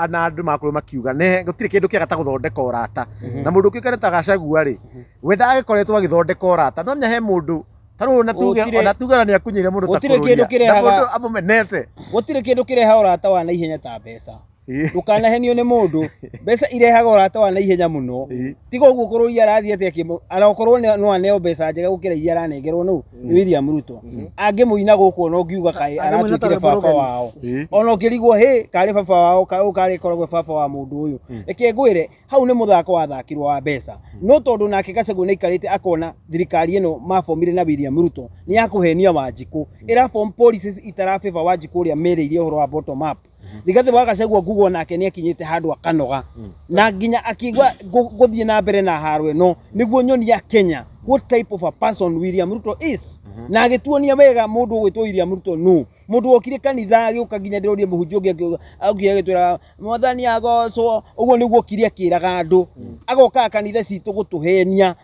na andũ makorwo makiuga nĩ gũtirĩ kĩndũ kĩega ta gũthondeka ũrata na mũndũ kĩũngane ta Gachagua rĩ, we ndagĩkoretwo agĩthondeka ũrata. No menya he mũndũ ta rĩu ona tuge, ona tuge ona nĩ akunyĩire mũndũ ta Gũtirĩ kĩndũ Kũrũria na kĩrehaga mũndũ amũmenete. Gũtirĩ kĩndũ kĩrehaga ũrata wa naihenya ta mbeca. Ndũkanahenio nĩ mũndũ, mbeca irehaga ũrata wa naihenya mũno. Tiga ũguo kũrũria arathiĩ atĩ arakorwo no aneo mbeca njega gũkĩra iria aranengerwo nũ nĩ William Ruto. Angĩmũina gũkũ, ona ũngiuga kaĩ Angĩmũina aratuĩkire ta baba Mũrũgeni. wao, ona ũkĩrigwo hĩ karĩ baba wao, ũyũ karĩ koragwo baba wa mũndũ ũyũ. Reke ngwĩre, hau nĩ mũthako wathakirwo wa mbeca. No tondũ nake Gachagua nĩ aikarĩte akona thirikari ĩno mabomire na William Ruto nĩ ya kũhenia Wanjikũ, ĩra form policies itara favor Wanjikũ ũrĩa merĩire ũhoro wa bottom up. Rigathĩ wa Gachagua nguga nake nĩ akinyĩte handũ akanoga, na nginya akigua gũthiĩ na mbere na haro ĩno nĩguo nyonia Kenya what type of a person William Ruto is, na agĩtuonia wega mũndũ ũgwĩtwo William Ruto nũ. Mũndũ wokire kanitha agĩũka, nginya ndĩrorie mũhunjia ũngĩ aukire agĩtwĩra mwathani agocwo. Ũguo nĩguo okire akĩraga andũ, agokaga kanitha citũ gũtũhenia.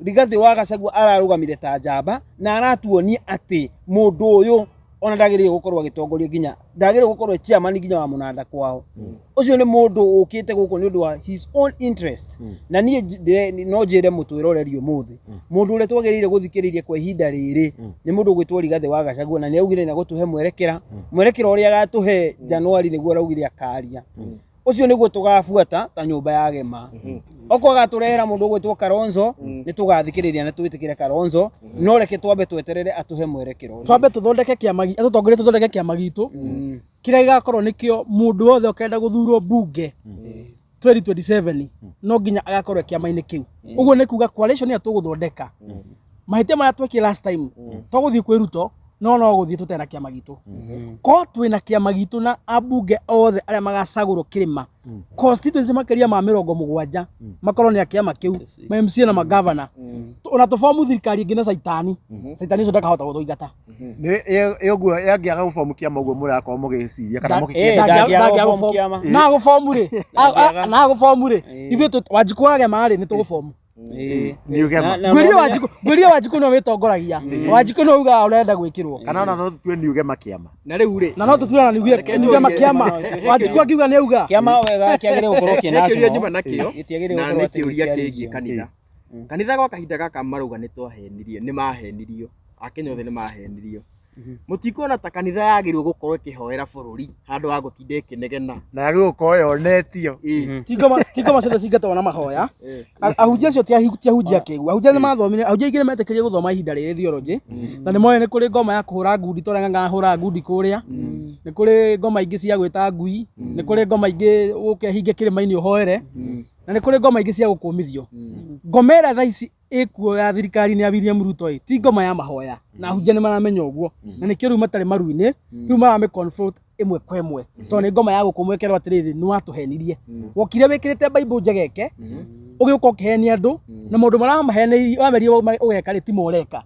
Rigathĩ wa Gachagua ararũgamire ta njamba na aratuonia atĩ mũndũ ũyũ ona ndagĩrĩire gũkorwo agĩtongoria, nginya ndagĩrĩire gũkorwo e chairman nginya wa mũnanda kwao. Ũcio nĩ mũndũ ũkĩte gũkũ nĩ ũndũ wa his own interest. Na niĩ no njĩre mũtwĩroreri ũmũthĩ, mũndũ ũrĩa twagĩrĩire gũthikĩrĩria kwa ihinda rĩrĩ nĩ mũndũ ũgwĩtwo Rigathĩ wa Gachagua, na nĩ augire nĩ agũtũhe mwerekera. Mwerekera ũrĩa agatũhe Januari nĩguo araugire akaria, ũcio nĩguo tũgabuata ta nyũmba ya Gema. Okorwo agatũrehera mũndũ ũgwĩtwo Kalonzo, nĩ tũgathikĩrĩria na twĩtĩkĩre Kalonzo, no reke twambe tweterere atũhe mwerekero ũcio. Twambe tũthondeke kĩama, atũtongorie tũthondeke kĩama gitũ kĩrĩa gĩgakorwo nĩkĩo mũndũ wothe ũkenda gũthurwo mbunge 2027 no nginya agakorwo e kĩama-inĩ kĩu. Ũguo nĩ kuga coalition ĩyo tũgũthondeka, mahĩtia marĩa twekire last time, tũgũthiĩ kwĩ Ruto, no gũthiĩ tũtarĩ na kĩama gitũ. Ko twĩna kĩama gitũ na ambunge othe arĩa magacagũrwo kĩrĩma constituency makĩria ma 70 makorwo nĩ a kĩama kĩu, ma MCA na magavana, ona tũbomu thirikari ĩngĩ na caitani, caitani ũcio ndakahota gũtũingata. Nĩ ũguo yangĩaga gũbomu kĩama ũguo mũrakorwo mũgĩciria kana mũgĩkĩenda? Ndangĩaga Ndangĩaga gũbomu gũbomu. kĩama. Na gũbomu rĩ, na gũbomu rĩ, ithuĩ Wanjikũ wagema rĩ, nĩ tũgũbomu. Nĩ ũgema. Ngwĩrie Wanjikũ, ngwĩrie Wanjikũ nĩwe wĩtongoragia. Wanjikũ nĩwe ugaga ũrenda gwĩkĩrwo. Kana ona no tũtue nĩ ũgema kĩama? Na rĩu rĩ, Na no tũtue na niuge makĩama. Wanjikũ akiuga nĩ auga. Kĩama wega kĩagĩrĩire gũkorwo kĩ He kĩũria national. njuma nakĩo, Gĩtiagĩrĩire na gũkorwo nĩ atĩ kĩũria nĩ kĩa kĩgiĩ region. kanitha. Kanitha gwa kahinda gaka marauga nĩ twahenirie, nĩ mahenirio, akenya othe nĩ mahenirio. Mũtikuona ta kanitha yagĩrĩirwo gũkorwo ĩkĩhoera bũrũri handũ ha gũtinda ĩkĩnegena? Na yagĩrĩirwo gũkorwo yonetio. Ti ngoma ciothe cingatagwo na mahoya. Ahunjia acio ti ahunjia akĩgu. Ahunjia nĩ mathomire, ahunjia aingĩ nĩ metĩkĩrie gũthoma ihinda rĩrĩ theology. Na nĩ moĩ nĩ kũrĩ ngoma ya kũhũra ngundi ta ũrĩa Ng'ang'a ahũraga ngundi kũrĩa. Nĩ kũrĩ ngoma ingĩ cia gwĩta ngui, nĩ kũrĩ ngoma ingĩ ũke hinge kĩrĩma-inĩ ũhoere, na nĩ kũrĩ ngoma ingĩ cia gũkũmithio. Ngoma ĩrĩa thaa ici ĩkuo ya thirikari-inĩ ya William Ruto ĩ, ti ngoma ya mahoya, na ahunjia nĩ maramenya ũguo, na nĩkĩo rĩu matarĩ maru-inĩ, rĩu maramĩ confront ĩmwe kwa ĩmwe, tondũ nĩ ngoma ya gũkũmwo ĩkerwo atĩrĩrĩ, nĩ watũhenirie, wokire wĩkĩrĩte Bible njegeke, ũgĩũka ũkĩhenia andũ, na maũndũ marĩa wamaheneirie wamerire ũgeka rĩ, timo ũreka.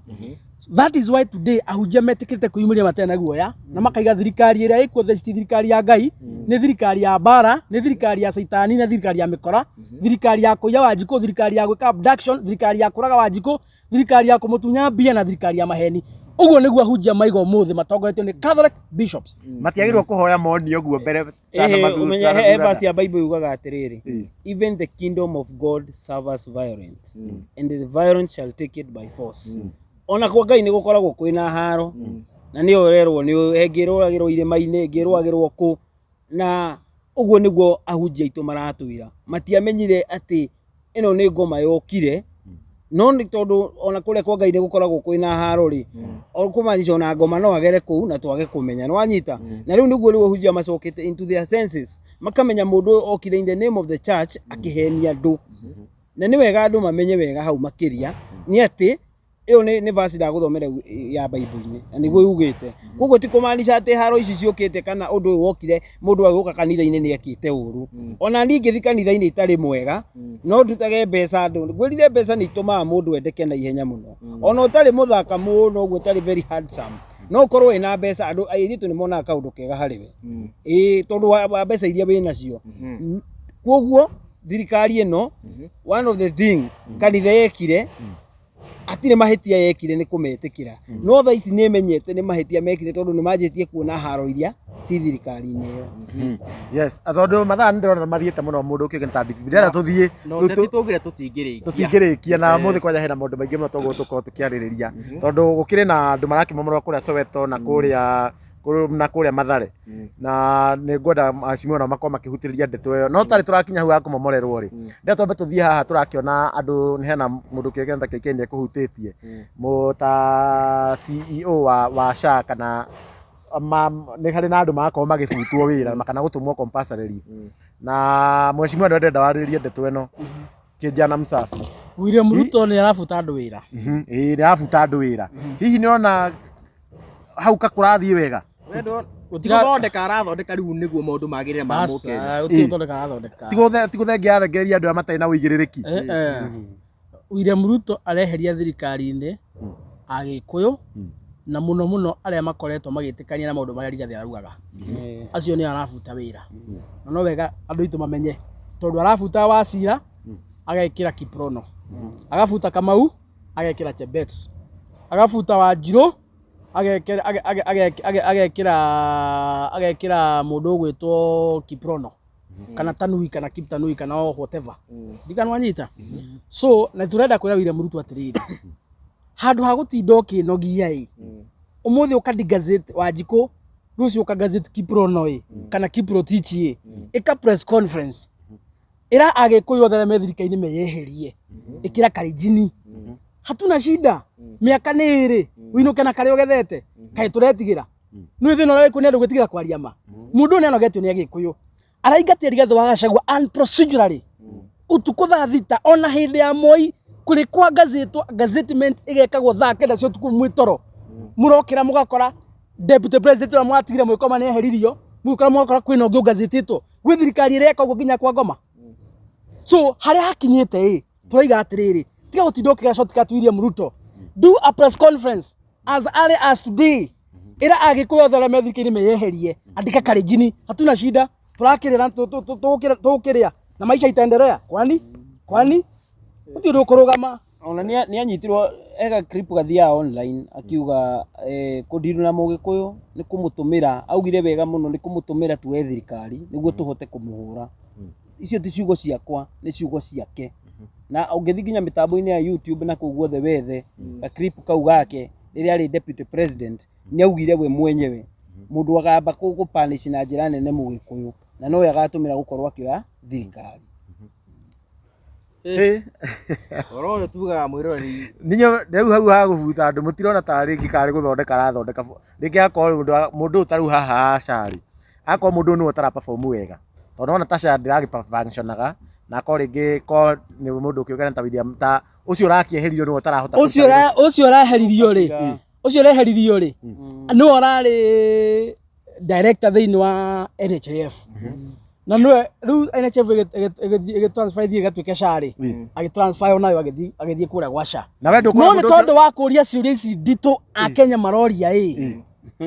That is why today ahunjia metĩkĩrĩte kwĩyumĩria matarĩ na guoya, na makaiga thirikari ĩrĩa ĩkuo thaa ici ti thirikari ya Ngai, nĩ thirikari ya mbara, nĩ thirikari ya caitani, na thirikari ya mĩkora, thirikari ya kũiya Wanjikũ, thirikari ya gwĩka abduction, thirikari ya kũraga Wanjikũ, thirikari ya kũmũtunya mbia, na thirikari ya maheni. Ũguo nĩguo ahunjia maiga ũmũthĩ matongoretio nĩ Catholic bishops. Matiagĩrĩirwo kũhoya monio ũguo mbere sana. Ĩhĩ, ũmenye he mathurana. Verse ya Bible yugaga atĩrĩrĩ, "Even the kingdom of God suffers violence, and the violent shall take it by force." Ona kwa Ngai nĩ gũkoragwo kwĩna haro, na nĩyo ũrerwo nĩ ĩngĩrũagĩrwo irĩma-inĩ, ĩngĩrũagĩrwo kũ. Na ũguo nĩguo ahunjia aitũ maratwĩra, matiamenyire atĩ ĩno nĩ ngoma yokire, no nĩ tondũ ona kũrĩa kwa Ngai nĩ gũkoragwo kwĩna haro rĩ, o kũmaanisha ona ngoma no agere kũu na twage kũmenya. Nĩ wanyita? Na rĩu nĩguo rĩu ahunjia macokete into their senses, makamenya mũndũ ũyũ okire in the name of the church akĩhenia andũ. Na nĩ wega andũ mamenye wega hau makĩria nĩ atĩ ĩyo nĩ verse ndagũthomera ya Bible-inĩ, na nĩguo yugĩte. Koguo ti kũmaanisha atĩ haro ici ciũkĩte kana ũndũ ũyũ wokire mũndũ agĩũka kanitha-inĩ nĩ ekĩte ũru. Ona niĩ ingĩthiĩ kanitha-inĩ itarĩ mwega, no ndutage mbeca andũ. Ngwĩrire mbeca nĩ itũmaga mũndũ endeke na ihenya mũno. Ona ũtarĩ mũthaka mũno ũguo, ũtarĩ very handsome, no ũkorwo wĩna mbeca, andũ airĩtu nĩ monaga kaũndũ kega harĩ we. Ĩĩ, tondũ wa mbeca iria wĩnacio. Koguo thirikari ĩno, one of the thing kanitha yekire, hatirĩ mahĩtia yekire nĩ kũmetĩkĩra, no thaa ici nĩ ĩmenyete nĩ mahĩtia mekire, tondũ nĩ manjĩtie kuona haro iria ci thirikari-inĩ ĩyo. Yes, tondũ mathaa nĩ ndĩrona mathiĩte mũno, mũndũ ũkĩũge ta DPP ndĩrenda tũthiĩ. No rĩu teti tũgire tũtingĩrĩkia. Tũtingĩrĩkia na mũthĩ kwanja hena maũndũ maingĩ mũno toguo tũkorwo tũkĩarĩrĩria, tondũ gũkĩrĩ na andũ marakĩmomorwo kũrĩa Soweto na kũrĩa Mathare, na nĩ ngwenda acimio nao makorwo makĩhutĩrĩria ndeto ĩyo. No tarĩ tũrakinya hau ha kũmomorerwo rĩ, ndĩrenda twambe tũthiĩ haha tũrakĩona andũ nĩ hena mũndũ kĩũgĩ ta KK nĩ ekũhutĩtie mũ ta CEO wa SHA, kana nĩ harĩ na andũ marakorwo magĩbutwo wĩra kana gũtũmwo compulsory leave, na mheshimiwa nĩwe ndĩrenda warĩrĩrie ndeto ĩno kĩnjana msafi. William Ruto nĩ arabuta andũ wĩra. Ĩĩ, nĩ arabuta andũ wĩra. Hihi nĩ ona hau ka kũrathiĩ wega? Gũthondeka arathondeka rĩu nĩguo maũndũ magĩrĩre ma Mũkenya. Aca, gũtirĩ gũthondeka arathondeka. Ti gũthengia athengereria andũ arĩa matarĩ na ũigĩrĩrĩki? Eh, eh. William Ruto areheria thirikari-inĩ Agĩkũyũ, na mũno mũno arĩa makoretwo magĩtĩkania na maũndũ marĩa Rigathĩ araugaga. Acio nĩ arabuta wĩra, na no wega andũ aitũ mamenye, tondũ arabuta Wachira agekĩra Kiprono, agabuta Kamau agekĩra Chebet, agabuta Wanjirũ agekĩra mũndũ ũgwĩtwo Kiprono kana Tanui kana Kiptanui kana o whatever. Ndikana wanyita. So na turenda kwĩra William Ruto atĩrĩrĩ, handũ ha gũtinda ũkĩnogia ĩ, ũmũthĩ ũka gazette Wanjikũ, rũciũ ũka gazette Kiprono ĩ kana Kiprotich ĩ, ĩka press conference, ĩra Agĩkũyũ othe arĩa me thirikari-inĩ meyeherie, ĩkĩra Karenjini, hatuna shida. Mĩaka nĩ ĩrĩ ũinũke na karĩa ũgethete. Kaĩ tũretigĩra nĩ thĩna ũrĩa wĩkuo nĩ andũ gwĩtigĩra kwaria ma? Mũndũ ũyũ nĩ anogetio nĩ Agĩkũyũ. Araingatire Rigathĩ wa Gachagua unprocedurally ũtukũ thaa 6, ona hĩndĩ ya Moi kũrĩ kwa gazetwo, gazettement ĩgekagwo thaa 9 cia ũtukũ mwĩ toro. Mũrokĩra mũgakora deputy president ũrĩa mwatigire mwĩkoma nĩ eheririo, mũgĩkora mũgakora kwĩna ũngĩ ũgazetĩtwo gwĩ thirikari ĩreka ũguo nginya kwa ngoma. So harĩa hakinyĩte ĩ, tũraiga atĩrĩrĩ, tiga gũtinda ũkĩgera shortcut. William Ruto, do a press conference as early as today, ĩra Agĩkũyũ othe arĩa me thirikari-inĩ meyeherie, andĩka Karenjini, hatuna shida, tũrakĩrĩra tũgũkĩrĩa na maisha itaendelea. Kwani gũtirĩ ũndũ ũkũrũgama. Ona nĩ anyitirwo ega clip gathiaga online akiuga kũndiru na Mũgĩkũyũ nĩ kũmũtũmĩra, augire wega mũno, nĩ kũmũtũmĩra tuoe thirikari nĩguo tũhote kũmũhũra. Icio ti ciugo ciakwa, nĩ ciugo ciake, na ũngĩthiĩ nginya mĩtambo-inĩ ya YouTube na kũu guothe wethe ga clip kau gake. Rĩrĩa arĩ deputy president nĩ augire we mwenyewe mũndũ agamba gũpanish na njĩra nene Mũgĩkũyũ na nowe agatũmĩra gũkorwo akĩoya thirikari. Ũhoro ũyũ tugaga mwĩroreri. Ninyo rĩu hau ha gũbuta andũ, mũtirona ta rĩngĩ karĩ gũthondeka arathondeka rĩngĩ akorwo mũndũ ũyũ tarĩu haha SHA rĩ, akorwo mũndũ ũyũ nĩwe ũtara perform wega, tondũ nona ta SHA ndĩragĩ functionaga, na akorwo rĩngĩ ko nĩ mũndũ ũkĩũgana ta William, ta ũcio ũrakĩeheririo nĩwe ũtarahota Ũcio kũruta wĩra. Ũcio ũraheririo rĩ, ũcio ũreheririo rĩ, nĩwe ũrarĩ director thĩinĩ wa NHIF, na nĩwe rĩu NHIF ĩgĩtransfer ĩthiĩ ĩgatuĩke SHA rĩ, agĩtransfer yo nayo agĩthiĩ kũrĩa gwa SHA. Na we ndũkuona No nĩ mũndũ ũcio- tondũ wa kũria ciũria ici nditũ Akenya maroria ĩ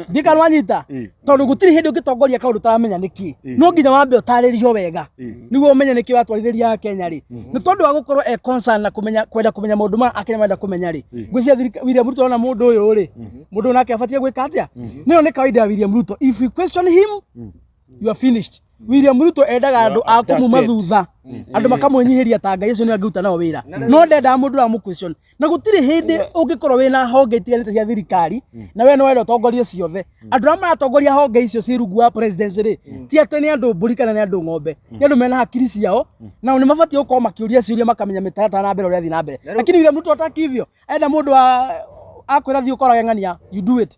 ndikana wanyita, tondũ gũtirĩ hĩndĩ ũngĩtongoria kaũndũ ũtaramenya nĩkĩ. No nginya wambe ũtarĩrio wega nĩguo ũmenye nĩkĩ watwarithĩria Akenya rĩ. Nĩ tondũ wa gũkorwo e concern na kũmenya, kwenda kũmenya maũndũ ma Akenya marenda kũmenya rĩ, ngwĩciria William Ruto ona mũndũ ũyũ rĩ, mũndũ ũyũ nake abatiĩ gwĩka atĩa? Nĩyo nĩ kawaida ya William Ruto, if you question him, you are finished. William Ruto endaga andũ a kũmuma Abducted. thutha, andũ makamwĩnyihĩria ta Ngai, ũcio nĩ angĩruta nao wĩra, no ndendaga mũndũ ũramũ question. Na gũtirĩ hĩndĩ ũngĩkorwo wĩna honge itiganĩte cia thirikari na we no wenda ũtongorie ciothe. Andũ arĩa maratongoria honge icio ciĩ rungu wa presidency rĩ, ti atĩ nĩ andũ mbũri kana nĩ andũ ng'ombe, nĩ andũ mena hakiri ciao, nao nĩ mabatiĩ gũkorwo makĩũria ciũria, makamenya mĩtaratara na mbere ũrĩa ĩrathiĩ na mbere. Lakini William Ruto hataki hivyo, enda mũndũ wa akwĩra thiĩ ũkorage ng'ania, you do it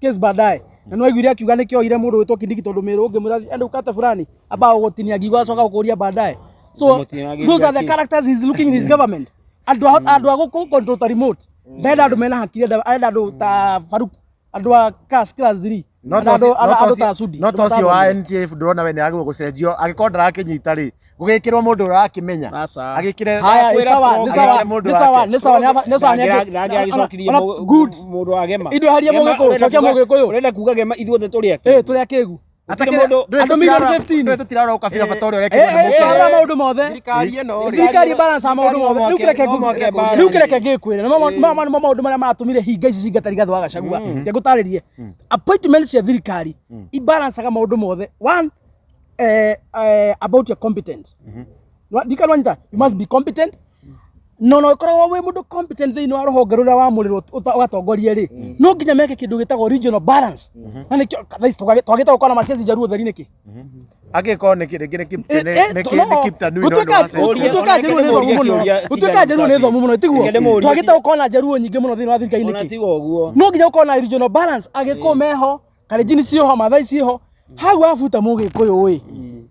case baadaye. Na no aiguire akiuga nĩkĩo oire mũndũ wĩtwo Kindiki, tondũ mĩrũ ũngĩmwĩra enda ukate fulani amba ũgũtinia ngingo acoka gũkũria baadaye. So Ũkũmũtinangia those are the kĩ? characters he's looking in his government, andũ andũ a gũkũ control ta remote. Ndenda andũ mena hakiri, arenda andũ ta Faruku, andũ a class 3, No andũ andũ ta Sudi. No ta ũcio wa NTF, ndũrona we nĩ agĩrĩirwo gũcenjio angĩkorwo ndarakĩnyita rĩ, gũgĩkĩrwo mũndũ ũrakĩmenya? Aca. Agĩkĩre Haya, nĩ sawa, nĩ sawa, agĩkĩre mũndũ nĩ sawa, wake. nĩ sawa, nĩ sawa, nĩ Ndange agĩcokirie good. Mũndũ wa Gema. Indo eheria Gema, Mũgĩkũyũ, ũrenda cokia Mũgĩkũyũ. Ũrenda kuga Gema ithuothe tũrĩ Eh, akĩgu? tũrĩ akĩgu. Atakĩrĩ- Gũtirĩ mũndũ- ndũĩ Andũ milioni 15. ndũĩ tũtirarora ũkabira bata ũrĩa ũrekĩrwo nĩ Eh, eh, Mũkenya. twarora maũndũ mothe. Thirikari ĩno rĩ, Thirikari balance maũndũ mothe. Rĩu kĩreke No mwake balance. rĩu kĩreke ngĩkwĩre, nĩmo nĩmo maũndũ marĩa maratũmire hinga ici cingata Rigathĩ wa Gachagua. Reke ngũtarĩrie, appointment cia thirikari ibalancaga maũndũ mothe. One, about your competent. Ndikanwanyita, you must be competent. No ĩkoragwo wĩ mũndũ competent thĩinĩ wa rũhonge rũrĩa wamũrĩrwo ũgatongorie rĩ, no nginya meke kĩndũ gĩtagwo regional balance. Na nĩkĩo thaa ici twagĩte gũkorwo na maciaci Njaruo theri nĩkĩ? Angĩkorwo nĩ rĩngĩ nĩ Kiptanui, no nĩ Gũtuĩka wacenjia. gũtuĩka Njaruo nĩ thomu mũno, gũtuĩka Njaruo nĩ thomu mũno, tiguo? Reke ndĩmũrie. Twagĩte gũkorwo na Njaruo nyingĩ mũno thĩinĩ wa thirikari Ona nĩkĩ? tiga ũguo. No nginya gũkorwo na regional balance, Agĩkũyũ meho, Kalenjin ciĩho, Maathai ciĩho. Hau wabuta Mũgĩkũyũ ĩ,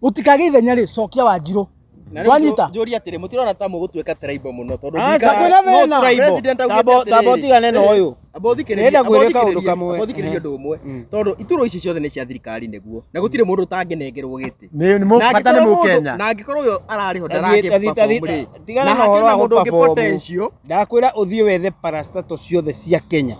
gũtikagĩa ithenya rĩ, cokia Wanjirũ. Na rĩu Wanyita? Njũrie atĩrĩ, mũtirona ta mũgũtuĩka tribal mũno tondũ Aca, kwĩna no thĩna. tribal. President augĩte Tamba atĩrĩrĩ. ũtigane na ũyũ. Amba ũthikĩrĩrie, Ndĩrenda amba ngwĩre kaũndũ ũthikĩrĩrie, kamwe. amba ũthikĩrĩrie ũndũ ũmwe, tondũ iturwa ici ciothe nĩ cia thirikari nĩguo, na gũtirĩ mũndũ ũtangĩnengerwo gĩtĩ. Na Bata nĩ angĩkorwo mũndũ- Mũkenya. Na angĩkorwo ũyũ ararĩ ho Tathi- ndaragĩ tathi- perform rĩ, tigana na na ũhoro hakĩrĩ wa na mũndũ ũngĩ gũperform. potential. Ndakwĩra ũthiĩ wethe parastatal ciothe cia Kenya,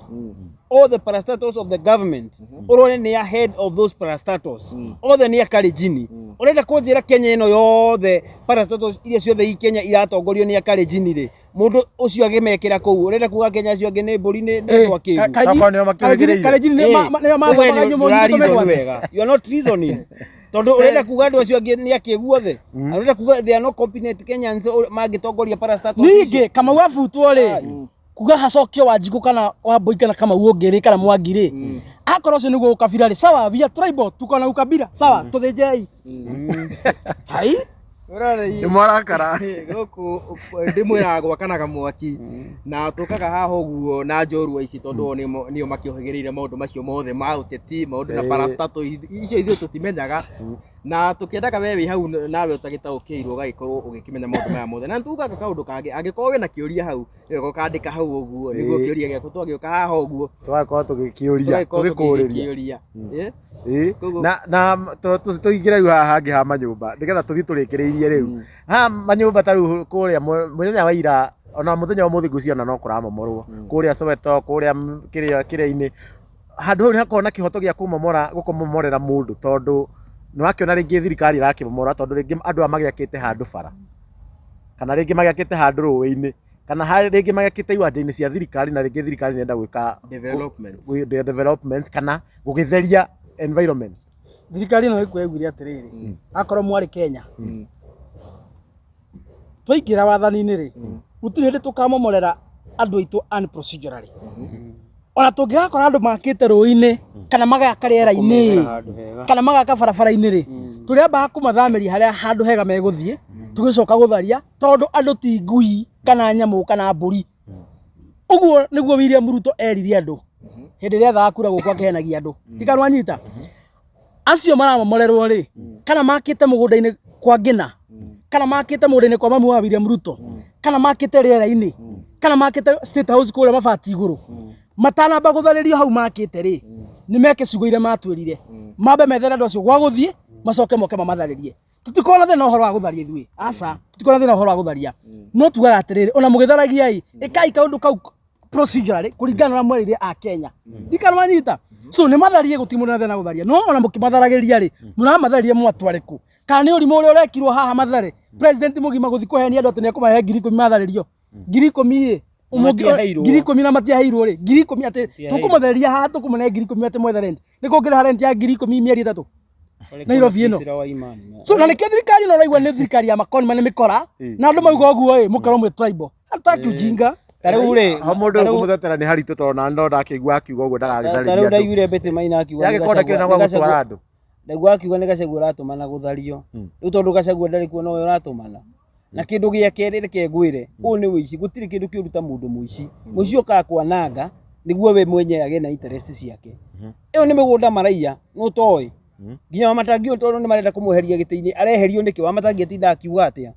all the parastatals of the government, ũrone nĩ a head of those parastatals othe nĩ a Kalenjin. Ũrenda kũnjĩra Kenya ĩno yothe, parastatals iria ciothe i Kenya iratongorio nĩ a Kalenjin rĩ, mũndũ ũcio agĩmekĩra kũu, ũrenda kuga Kenya acio angĩ nĩ mbũri, nĩ andũ akĩgu? Tokorwo nĩo makĩrĩgĩrĩire. Kalenjin nĩo mathomaga inyuĩ Ndũra mũnyitĩtwo reason mĩgwate. wega. You are not reasoning, tondũ ũrenda kuga andũ acio angĩ nĩ akĩgu othe? Ũrenda kuga they are not competent Kenyans mangĩtongoria parastatals icio? Ningĩ Kamau abutwo rĩ, kuga hacokio Wanjikũ kana Wambui kana Kamau ũngĩ rĩ, kana Mwangi rĩ, akorwo ũcio nĩguo ũkabira rĩ, sawa, we are tribal, tuko na ukabira, sawa, tũthĩnjei hai. Nĩ mwarakara. Gũkũ ndĩmwĩraga gwakanaga mwaki, na tũkaga haha ũguo na njorua ici, tondũ o nĩo makĩũhĩgĩrĩire maũndũ macio mothe ma ũteti, maũndũ na parastatal icio ithuĩ tũtimenyaga, na tũkĩendaga we wĩ hau nawe ũtagĩtaũkĩirwo ũgagĩkorwo ũgĩkĩmenya maũndũ maya mothe. Na nĩtugaga kaũndũ kangĩ, angĩkorwo wĩna kĩũria hau, nĩwega ũkandĩka hau ũguo nĩguo kĩũria gĩaku twagĩũka haha ũguo Tũgakorwo tũgĩkĩũria, tũgagĩkorwo tũgĩkũũrĩria. tũgĩkĩũria. Eh? Ĩĩ. Koguo Na tũingĩre rĩu haha hangĩ ha manyũmba, nĩgetha tũthiĩ tũrĩkĩrĩirie rĩu haha manyũmba. Ta rĩu kũrĩa mũthenya wa ira, ona mũthenya wa ũmũthĩ, ngwĩciria ona no kũramomorwo kũrĩa Soweto, kũrĩa kĩrĩa kĩrĩa-inĩ, handũ hau nĩ hakoragwo na kĩhoto gĩa kũmomora, gũkũmomorera mũndũ, tondũ nĩ wakĩona rĩngĩ thirikari ĩrakĩmomora tondũ rĩngĩ andũ aya magĩakĩte handũ bara, kana rĩngĩ magĩakĩte handũ rũĩ-inĩ, kana rĩngĩ magĩakĩte iwanja-inĩ cia thirikari, na rĩngĩ thirikari nĩ ĩrenda gwĩka development. Developments kana gũgĩtheria environment. Thirikari ĩno ĩkuo yaugire atĩrĩrĩ, akorwo mwarĩ Kenya twaingĩra wathani-inĩ rĩ, gũtirĩ hĩndĩ tũkamomorera andũ aitũ unprocedurally. Ona tũngĩgakora andũ makĩte rũĩ-inĩ kana magaka rĩera-inĩ Handũ hega. kana magaka barabara-inĩ rĩ, tũrĩambaga kũmathamĩria harĩa handũ hega megũthiĩ, tũgĩcoka gũtharia, tondũ andũ ti ngui kana nyamũ kana mbũri. Ũguo nĩguo William Ruto erire andũ hĩndĩ ĩrĩa ethaga kura gũkũ akĩhenagia andũ. Ndikanwanyita acio maramomorerwo rĩ, kana makĩte mũgũnda-inĩ kwa Ngĩna, kana makĩte mũgũnda-inĩ kwa mamu wa William Ruto, kana makĩte rĩera-inĩ, kana makĩte State House kũrĩa mabati igũrũ, matanamba gũtharĩrio hau makĩte rĩ, nĩ meke ciugo iria matwĩrire, mambe methere andũ acio gwa gũthiĩ, macoke moke mamatharĩrie. Tũtikoragwo na thĩna ũhoro wa gũtharia ithuĩ, aca, tũtikoragwo na thĩna ũhoro wa gũtharia, no tugaga atĩrĩrĩ, ona mũgĩtharagia ĩ, ĩkai kaũndũ kau procedurally kũringana na mwerire a Kenya. Ndikanwanyita. So nĩ matharie, gũtirĩ mũndũ na thĩna gũtharia, no ona mũkĩmatharagĩria rĩ, mũramatharia mwatware kũ? Kana nĩ ũrimũ ũrĩa ũrekirwo haha Mathare, president mũgima gũthiĩ kũhenia andũ atĩ nĩ ekũmahe 10,000 matharĩrio 10,000 rĩ, Matiaheirwo. 10,000 na matiaheirwo rĩ, 10,000 atĩ tũkũmatheria haha, tũkũmũne 10,000 atĩ mwethe rent, nĩ kũngĩrĩha rent ya 10,000 mĩeri 3 Nairobi ĩno? So na nĩkĩo thirikari ĩno ũraigua nĩ thirikari ya makoni nĩ mĩkora, na andũ mauga ũguo ĩ, mũkerwo mwĩ tribal, hatutaki ujinga. Ta rĩu rĩ, Ho mũndũ ũyũ kũmũtetera nĩ haritũ tondũ na no ndakĩigua akiuga ũguo ta rĩu ndagagĩtharĩria andũ. ndaiguire Betty Maina akiuga nĩ Yagĩkorwo ndakĩrĩ na gwa Gachagua- nĩ gũtwara andũ. Ndaigua akiuga nĩ Gachagua ũratũmana gũthario. Rĩu tondũ Gachagua ndarĩ kuo nowe ũratũmana. Na kĩndũ gĩa kerĩ reke ngwĩre, ũyũ nĩ ũici, gũtirĩ kĩndũ kĩũru ta mũndũ mũici. Mũici okaga kwananga nĩguo we mwenyewe agĩe na interest ciake. Ĩyo nĩ mĩgũnda maraiya, nĩ ũtoĩ. Nginya Wamatangi ũyũ tondũ nĩ marenda kũmweheria gĩtĩ-inĩ, areherio nĩkĩ? Wamatangi atindaga akiuga atĩa?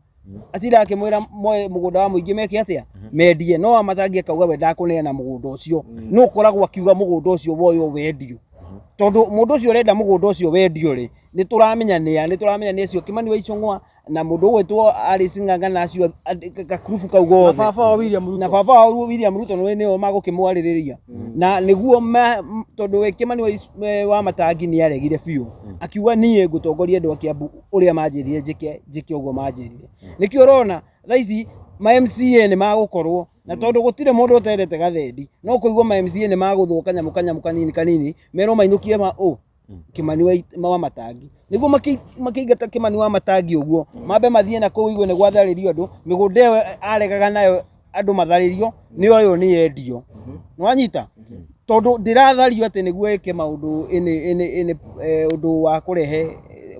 Atindaga akĩmwĩra moe mũgũnda wa mũingĩ meke atĩa? Mendie. No Wamatangi akauga we ndakũneana mũgũnda ũcio. No ũkoragwo akiuga mũgũnda ũcio woywo wendio. Tondũ mũndũ ũcio ũrenda mũgũnda ũcio wendio rĩ, nĩ tũramenya nĩa, nĩ tũramenya nĩ acio Kimani wa Ichung'wa na mũndũ ũgwĩtwo Alice Ng'ang'a na acio gakurubu kau Na gothe baba wa William Ruto. Na baba wa William Ruto nĩwe nĩo magũkĩmwarĩrĩria na nĩguo tondũ we Kimani wa Matangi nĩ aregire biũ akiuga niĩ ngũtongoria andũ a Kiambu ũrĩa manjĩrire njĩke njĩke ũguo manjĩrire. Nĩkĩo ũrona thaa ici ma MCA nĩ magũkorwo na tondũ gũtirĩ mũndũ ũtendete gathendi, no kũigua ma MCA nĩ magũthwo kanyamũ kanyamũ kanini kanini merwo mainũkie ma ũ Kimani wa Matangi nĩguo makĩingata Kimani wa Matangi ũguo mambe mathiĩ na kũu igue nĩ gwatharĩrio andũ mĩgũnda ĩyo aregaga nayo andũ matharĩrio nĩ oyo nĩ yendio. Nĩwanyita? Tondũ ndĩrathario atĩ nĩguo ĩke maũndũ ĩnĩ ũndũ wa kũrehe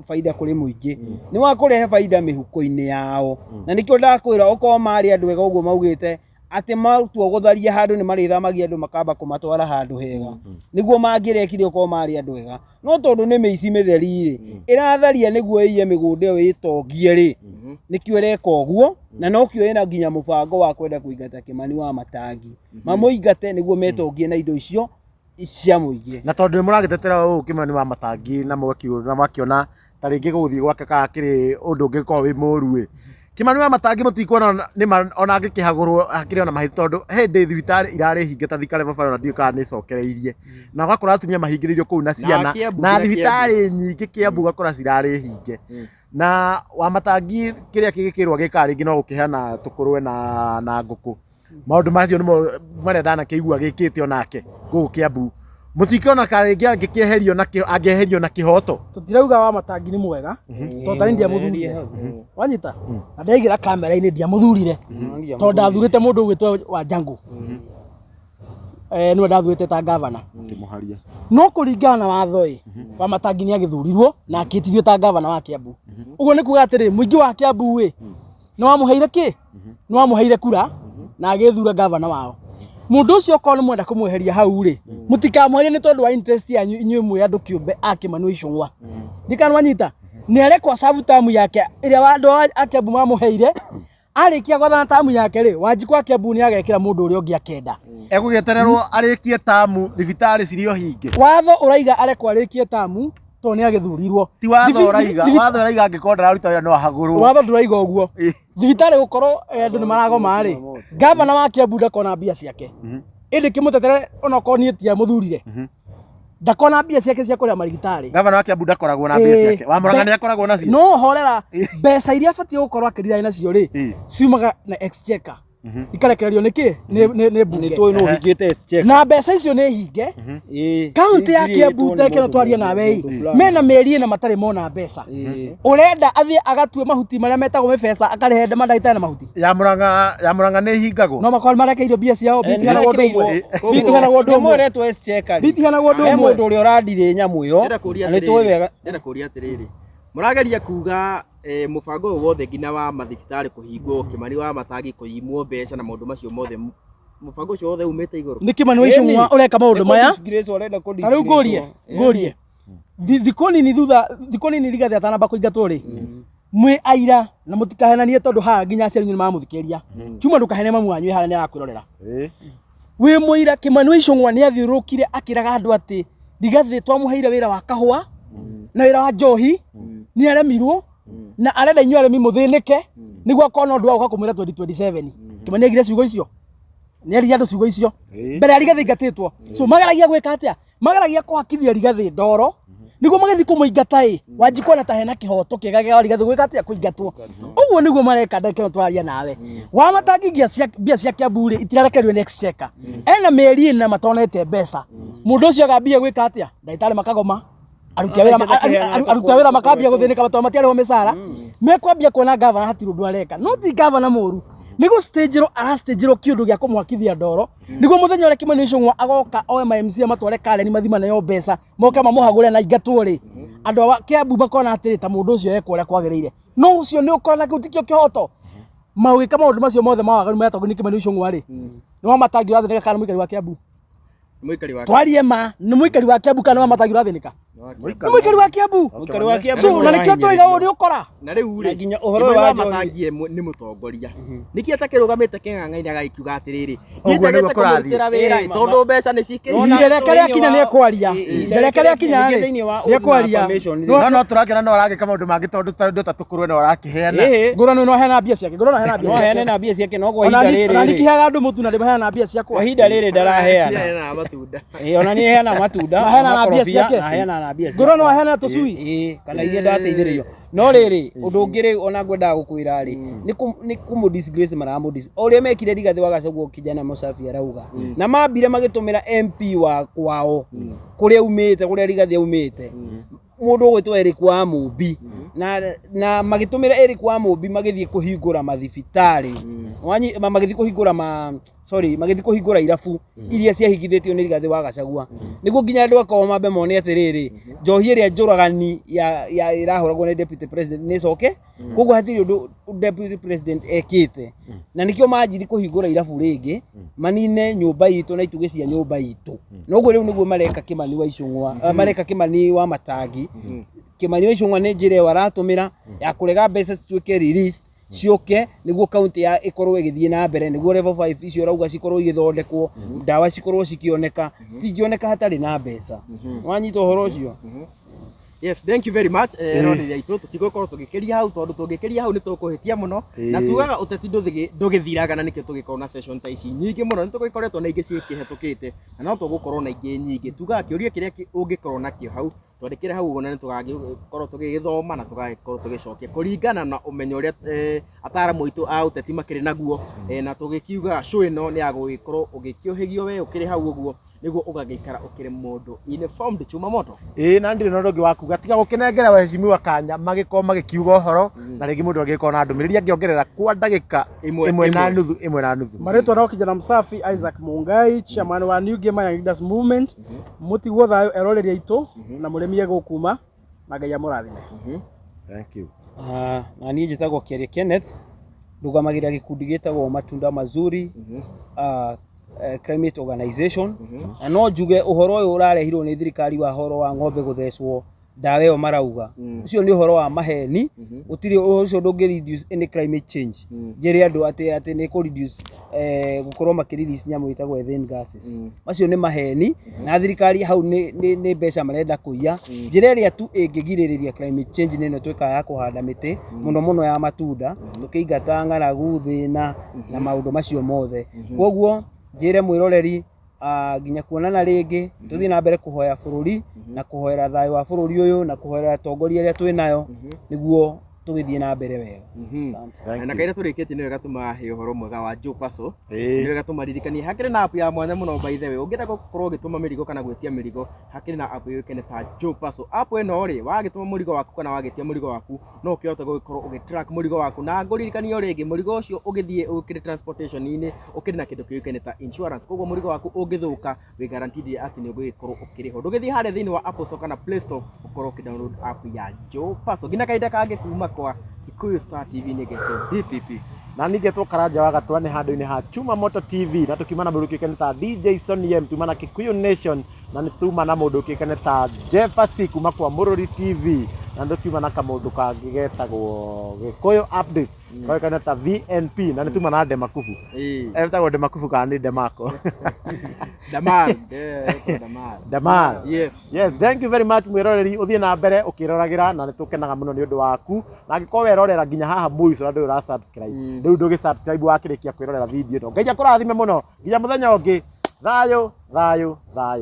baida kũrĩ mũingĩ, nĩ wa kũrehe baida mĩhuko-inĩ yao. Na nĩkĩo ndakwĩra okorwo marĩ andũ ega ũguo maugĩte atĩ matua gũtharia handũ nĩ marĩthamagia andũ makamba kũmatwara handũ hega nĩguo mangĩrekire okorwo marĩ andũ ega. No tondũ nĩ mĩici mĩtheri rĩ, ĩratharia nĩguo ĩiye mĩgũnda ĩyo ĩtongie rĩ, nĩkĩo ĩreka ũguo. Na nokĩo ĩna nginya mũbango wa kwenda kũingata Kimani wa Matangi, mamũingate nĩguo metongie na indo icio cia mũingĩ. Na tondũ nĩ mũragĩtetera ũũ Kimani wa Matangi na mwakiona ta rĩngĩ gũthiĩ gwake kana kĩrĩ ũndũ ũngĩkorwo wĩ mũru ĩ, Kimani wa Matangi mũtikuona nĩ ona angĩkĩhagũrwo hakĩrĩ ona mahĩtia, tondũ hĩndĩ thibitarĩ irarĩ hinge ta Thika Level 5 ona ndiũĩ kana nĩ ĩcokereirie, na ũgakora atumia mahingĩrĩirio kũu na ciana, Kiambu, na nginya thibitarĩ nyingĩ Kiambu ũgakora cirarĩ hinge. Na wa Matangi kĩrĩa kĩgĩkĩrwo gĩkaga rĩngĩ no gũkĩheana tũkũrwe na ngũkũ. Maũndũ macio nĩmo marĩa ndanakĩigua gĩkĩte onake gũkũ Kiambu. Mũtikĩona ka rĩngĩ angĩkĩeherio na angĩeherio na kĩhoto? Tũtirauga wa Matangi nĩ mwega, tondũ tani ndiamũthurire. Wanyita? Na ndaigĩra kamera-inĩ ndiamũthurire, tondũ ndathurĩte mũndũ ũgwĩtwo wa Jango. Nĩwe ndathurĩte ta gavana. Kĩmũharia. No kũringana na watho ĩ, wa Matangi nĩ agĩthurirwo na akĩtithio ta gavana wa Kiambu. Ũguo nĩ kuga atĩrĩ, mũingĩ wa Kiambu ĩ, nĩ wamũheire kĩ? Nĩ wamũheire kura na agĩthura gavana wao. Mũndũ ũcio okorwo nĩ mwenda kũmweheria hau rĩ, mũtikamweherie nĩ tondũ wa interest yanyu inyuĩ mwĩ andũ kĩũmbe a Kimani wa Ichung'wa. Ndikanwanyita? Nĩ arekwo serve term yake ĩrĩa andũ a Kiambu mamũheire. Arĩkia gwathana tamu yake rĩ, Wanjikũ wa Kiambu nĩ agekĩra mũndũ ũrĩa ũngĩ akenda. Egũgĩetererwo arĩkie tamu thibitarĩ cirĩ o hinge. Watho ũraiga arekwo arĩkie tamu tondũ nĩ agĩthurirwo. Ti watho ũraiga, watho ũraiga angĩkorwo ndararuta wĩra no ahagũrwo. Watho ndũraiga ũguo. Thibitarĩ gũkorwo andũ nĩ maragoma rĩ, gavana wa Kiambu ndakona mbia ciake. Ĩndĩ kĩmũtetere onokorwo niĩ tiamũthurire. Ndakona mbia ciake cia kũrĩha marigitari. Gavana wa Kiambu ndakoragwo na mbia ciake. Wa Murang'a nĩ akoragwo nacio. No horera mbeca iria abatiĩ gũkorwo akĩrira nacio rĩ, ciumaga na exchequer. Ikarekererio nĩkĩ nĩ mbunge. Nĩ tũĩ nũ ũhingĩte exchequer. Na mbeca icio nĩ hinge. Kaunti ya Ngiri Kiambu ĩtwo nĩ tekeno mũndũ twarie nawe mũndũ ĩ fulani. mena mĩeri ĩna matarĩ mona mbeca. Ũrenda athiĩ agatue mahuti marĩa metagwo mĩbeca akarĩhe mandagĩtarĩ na mahuti. Ya Murang'a, ya Murang'a nĩ hingagwo. No makorwo marekeirwo mbia ciao, bitihanagwo ũndũ ũmwe. Bitihanagwo ũndũ Nyamũ ũmwe. ĩretwo exchequer rĩ. Bitihanagwo ũndũ He ũmwe. mũndũ ũrĩa ũrandirĩ nyamũ ĩyo Ndĩrenda kũria na nĩ tũĩ atĩrĩrĩ, wega. ndĩrenda kũria atĩrĩrĩ, mũrageria kuga mũbango ũyũ wothe nginya wa mathibitarĩ kũhingwo, Kĩmani wa Matangi kũimwo mbeca na maũndũ macio mothe, mũbango ũcio wothe umĩte igũrũ? Nĩ Kĩmani wa Icũng'wa ũreka maũndũ Nĩ maya. kũ-disgrace ũrenda Ta rĩu ngũrie, kũ-disgrace. ngũrie. Thikũ nini thutha, thikũ nini Rigathĩ atanamba kũingatwo rĩ, mwĩ aira na mũtikahenanie tondũ haha nginya aciari inyuĩ nĩmaramũthikĩrĩria. Chuma ndũkahene mamu wanyu wĩ harĩa nĩarakwĩrorera. Wĩ mũira Kĩmani wa Icũng'wa nĩathiũrũrũkire akĩraga andũ atĩ Rigathĩ twamũheire wĩra wa kahũa na wĩra wa njohi, nĩaremirwo na arenda inyuĩ arĩmi mũthĩnĩke nĩguo akona ũndũ wa gũka kũmwĩra 2027. Kĩmani aigire ciugo icio, nĩaririe andũ ciugo icio mbere ya Rigathĩ ingatĩtwo. So mageragia gwĩka atĩa? Mageragia kũhakithia Rigathĩ ndoro nĩguo magĩthiĩ kũmũingata ĩ Wanjikũ ona ta hena kĩhoto kĩega gĩa Rigathĩ gwĩka atĩa? Kũingatwo. Ũguo nĩguo mareka ndagĩka ĩno twaria nawe. Wamatangi mbia cia Kiambu rĩ itirarekererio nĩ exchequer. Ena mĩeri ĩna matonete mbeca. Mũndũ ũcio agambia gwĩka atĩa? Ndagĩtarĩ makagoma, aruti a wĩra aruti a wĩra makambia gũthĩnĩka tondũ matiarĩhwo mĩcara. Mekwambia kuona gavana hatirĩ ũndũ areka. No ti gavana mũru, nĩ gũstĩnjĩrwo arastĩnjĩrwo kĩũndũ gĩa kũmwakithia ndoro nĩguo mũthenya ũrĩa Kĩmani Icũng'wa agoka oe ma MC amatware Karen mathi maneo mbeca moke mamũhagũre na ingatwo rĩ, andũ a Kiambu makona atĩrĩ ta mũndũ ũcio ekwo ũrĩa kwagĩrĩire. No ũcio nĩ ũkora kĩu tikĩo kĩhoto. Magĩka maũndũ macio mothe ma waganu maretagwo nĩ Kĩmani Icũng'wa rĩ, nĩ Wamatangi ũrathĩnĩka kana mũikari wa Kiambu? Mũikari wa Twarie ma, nĩ mũikari wa Kiambu kana nĩ Wamatangi ũrathĩnĩka? Nĩ mũikari wa Kiambu. Mũikari wa Kiambu So nĩwe na nĩkĩo tũraiga ũũ nĩ ũkora. Na rĩu Na rĩ, nginya ũhoro Kĩmani wa wa njohi. Matangi nĩ mũtongoria, nĩkĩ atakĩrũgamĩte kĩng'ang'a-inĩ agagĩkiuga atĩrĩrĩ, Ũguo nĩguo njĩtagĩte kũrathiĩ. kũmũrutĩra wĩra Ma- tondũ mbeca nĩ cikĩire. Ihinda rĩake rĩakinya nĩekwaria. Ihinda rĩake rĩakinya rĩ, Thĩinĩ wa nĩekwaria. affirmation rĩ. No tũrakĩona no aragĩka maũndũ mangĩ tondũ tondũ ta tũkũrwe no arakĩheana. Ngũrano no aheana mbia ciake, ngũrano aheana mbia No aheane ciake. na mbia ciake no kwa Ona ihinda ni- rĩrĩ ona rĩ, nikiheaga andũ mũtu na ndĩmaheana mbia ciakwa. kwa ihinda rĩrĩ ndaraheana. Aheanaga matunda. Ona nĩ aheana matunda, Na aheana na mbia makorobia, ciake. na aheana na mbia ciake. Ngũrano aheana tũcui. Kana iria ndateithĩrĩrio. No rĩrĩ, ũndũ ũngĩ rĩ ona ngwendaga gũkwĩra rĩ, nĩ kũmũ disgrace maramũ dis o ũrĩa mekire Rigathĩ wa Gachagua kijana Mũsafi arauga. Na mambire magĩtũmĩra MP wa kwao kũrĩa aumĩte, kũrĩa Rigathĩ aumĩte, mũndũ ũgwĩtwo Eric wa Mũmbi, na magĩtũmĩra Eric wa Mũmbi magĩthiĩ kũhingũra mathibitarĩ. Magĩthiĩ kũhingũra ma sorry, magĩthiĩ kũhingũra irabu iria ciahingithĩtio nĩ Rigathĩ wa Gachagua, nĩguo nginya andũ akorwo mambe mone atĩrĩrĩ, njohi ĩrĩa njũragani ya ĩrahũragwo nĩ deputy president nĩ ĩcoke. Koguo hatirĩ ũndũ deputy president ekĩte, na nĩkĩo manjiri kũhingũra irabu rĩngĩ manine nyũmba itũ na itugĩ cia nyũmba itũ. Noguo rĩu nĩguo mareka Kĩmani wa Icũng'wa, mareka Kĩmani wa Matangi. Kĩmani wa Icũng'wa nĩ njĩra ĩyo aratũmĩra ya kũrega mbeca cituĩke released ciũke nĩguo kaunti ya ĩkorwo ĩgĩthiĩ na mbere, nĩguo level 5 icio ũrauga cikorwo igĩthondekwo, ndawa cikorwo cikĩoneka. Citingĩoneka hatarĩ na mbeca. Wanyita ũhoro ũcio? Yes, thank you very much. Rorĩrĩ aitũ, tũtigũkorwo tũgĩkĩria hau tondũ tũngĩkĩria hau nĩ tũkũhĩtia mũno. Na tugaga ũteti ndũgĩthiraga, na nĩkĩo tũgĩkorwo na session ta ici nyingĩ mũno. Nĩ tũgĩkoretwo na ingĩ cikĩhetũkĩte na no tũgũkorwo na ingĩ nyingĩ. Tugaga kĩũria kĩrĩa ũngĩkorwo nakĩo hau twandĩkĩre hau ũguo, na nĩ tũgagĩkorwo tũgĩgĩthoma na tũgagĩkorwo tũgĩcokia kũringana na ũmenyo ũrĩa ataramu aitũ a ũteti makĩrĩ naguo. Na tũgĩkiuga show ĩno nĩ ya gũgĩkorwo ũgĩkĩũhĩgio we ũkĩrĩ hau ũguo nĩguo ũgagĩikara ũkĩrĩ mũndũ informed. Chuma moto. Ĩĩ, na ndirĩ na ũndũ ũngĩ wa kuga tiga gũkĩnengera waheshimiwa kanya magĩkorwo magĩkiuga ũhoro, na rĩngĩ mũndũ angĩgĩkorwo na ndũmĩrĩri angĩongerera kwa ndagĩka ĩmwe ĩmwe na ĩmwe. nuthu, ĩmwe na nuthu. Marĩtwa no kijana Msafi Isaac Mungai, chairman wa New Game Young Leaders Movement. Mũtigwo thayũ eroreri aitũ na mũrĩmi egũkuma na Ngai amũrathime. Thank you. Na niĩ njĩtagwo Kĩaria Kenneth, ndũgamagĩrĩra gĩkundi gĩtagwo Matunda Mazuri Climate Organization. Na no njuge ũhoro ũyũ ũrarehirwo nĩ thirikari wa ũhoro wa ng'ombe gũthecwo ndawa ĩyo marauga, ũcio nĩ ũhoro wa maheni. Gũtirĩ ũhoro ũcio ndũngĩ reduce any climate change. Njĩre andũ atĩ nĩ kũ reduce gũkorwo makĩ release nyamũ ĩtagwo ethane gases, macio nĩ maheni, na thirikari hau nĩ mbeca marenda kũiya. Njĩra ĩrĩa tu ĩngĩgirĩrĩria climate change nĩ ĩno twĩkaga ya kũhanda mĩtĩ mũno mũno ya matunda, tũkĩingata ng'aragu, thĩna na maũndũ macio mothe. Koguo njĩre mwĩroreri, nginya kuonana rĩngĩ, tũthiĩ na mbere kũhoya bũrũri na kũhoera thayũ wa bũrũri ũyũ na kũhoera atongoria arĩa twĩ nayo nĩguo Tũgĩthiĩ na mbere wega. Asante. Thank Na you. kaira tũrĩkĩtie, nĩ wega tũmahe ũhoro mwega wa Joe Paso. Ĩĩ. Nĩ wega tũmaririkanie hakĩrĩ na app ya mwanya mũno. By the way, ũngĩenda gũkorwo ũgĩtũma mĩrigo kana gwĩtia mĩrigo, hakĩrĩ na app yũĩkaine ta Joe Paso. App ĩno rĩ, wagĩtũma mũrigo waku kana wagĩtia mũrigo waku, no ũkĩhote gũgĩkorwo ũgĩ track mũrigo waku. Na ngũririkanie o rĩngĩ, mũrigo ũcio ũgĩthiĩ ũkĩrĩ transportation-inĩ, ũkĩrĩ na kĩndũ kĩũĩkaine ta insurance. Koguo mũrigo waku ũngĩthũka, wĩ guaranteed atĩ nĩ ũgũgĩkorwo ũkĩrĩhwo. Ndũgĩthiĩ harĩa thĩinĩ wa Apple Store kana Play Store, ũkorwo ũkĩ download app ya Joe Paso. Nginya kahinda kangĩ, kuma kwa Kikuyu Star TV, nĩ getwo DPP. Na ningĩ twokara wa Gatwa nĩ handũ-inĩ ha Chuma Moto TV, na tũkiuma na mũndũ ũkĩũĩkaine ta DJ Sonny M, tuma na Kikuyu Nation, na nĩ tuma na mũndũ ũkĩũĩkaine ta Jeffasi kuma kwa Mũrũri TV, na nĩ tũkiuma na kamũndũ kangĩ getagwo Gĩkũyũ Updates, koĩkaine ta VNP, na nĩ tuma na Demakubu. Ĩĩ. Etagwo Demakubu kana nĩ Demako? Damar. Eh, Damar. Damar. Yes. Yes, thank you very much, mwiroreri. Uthie na mbere ukiroragĩra, na nĩ tũkenaga mũno nĩ ũndũ waku. Na angĩkorwo werorera nginya haha mũico na ndũrĩ ũra subscribe, rĩu ndũgĩ subscribe wakĩrĩkia kwĩrorera video ĩno. Ngai akũrathime mũno nginya mũthenya ũngĩ. Thayũ, thayũ, thayũ.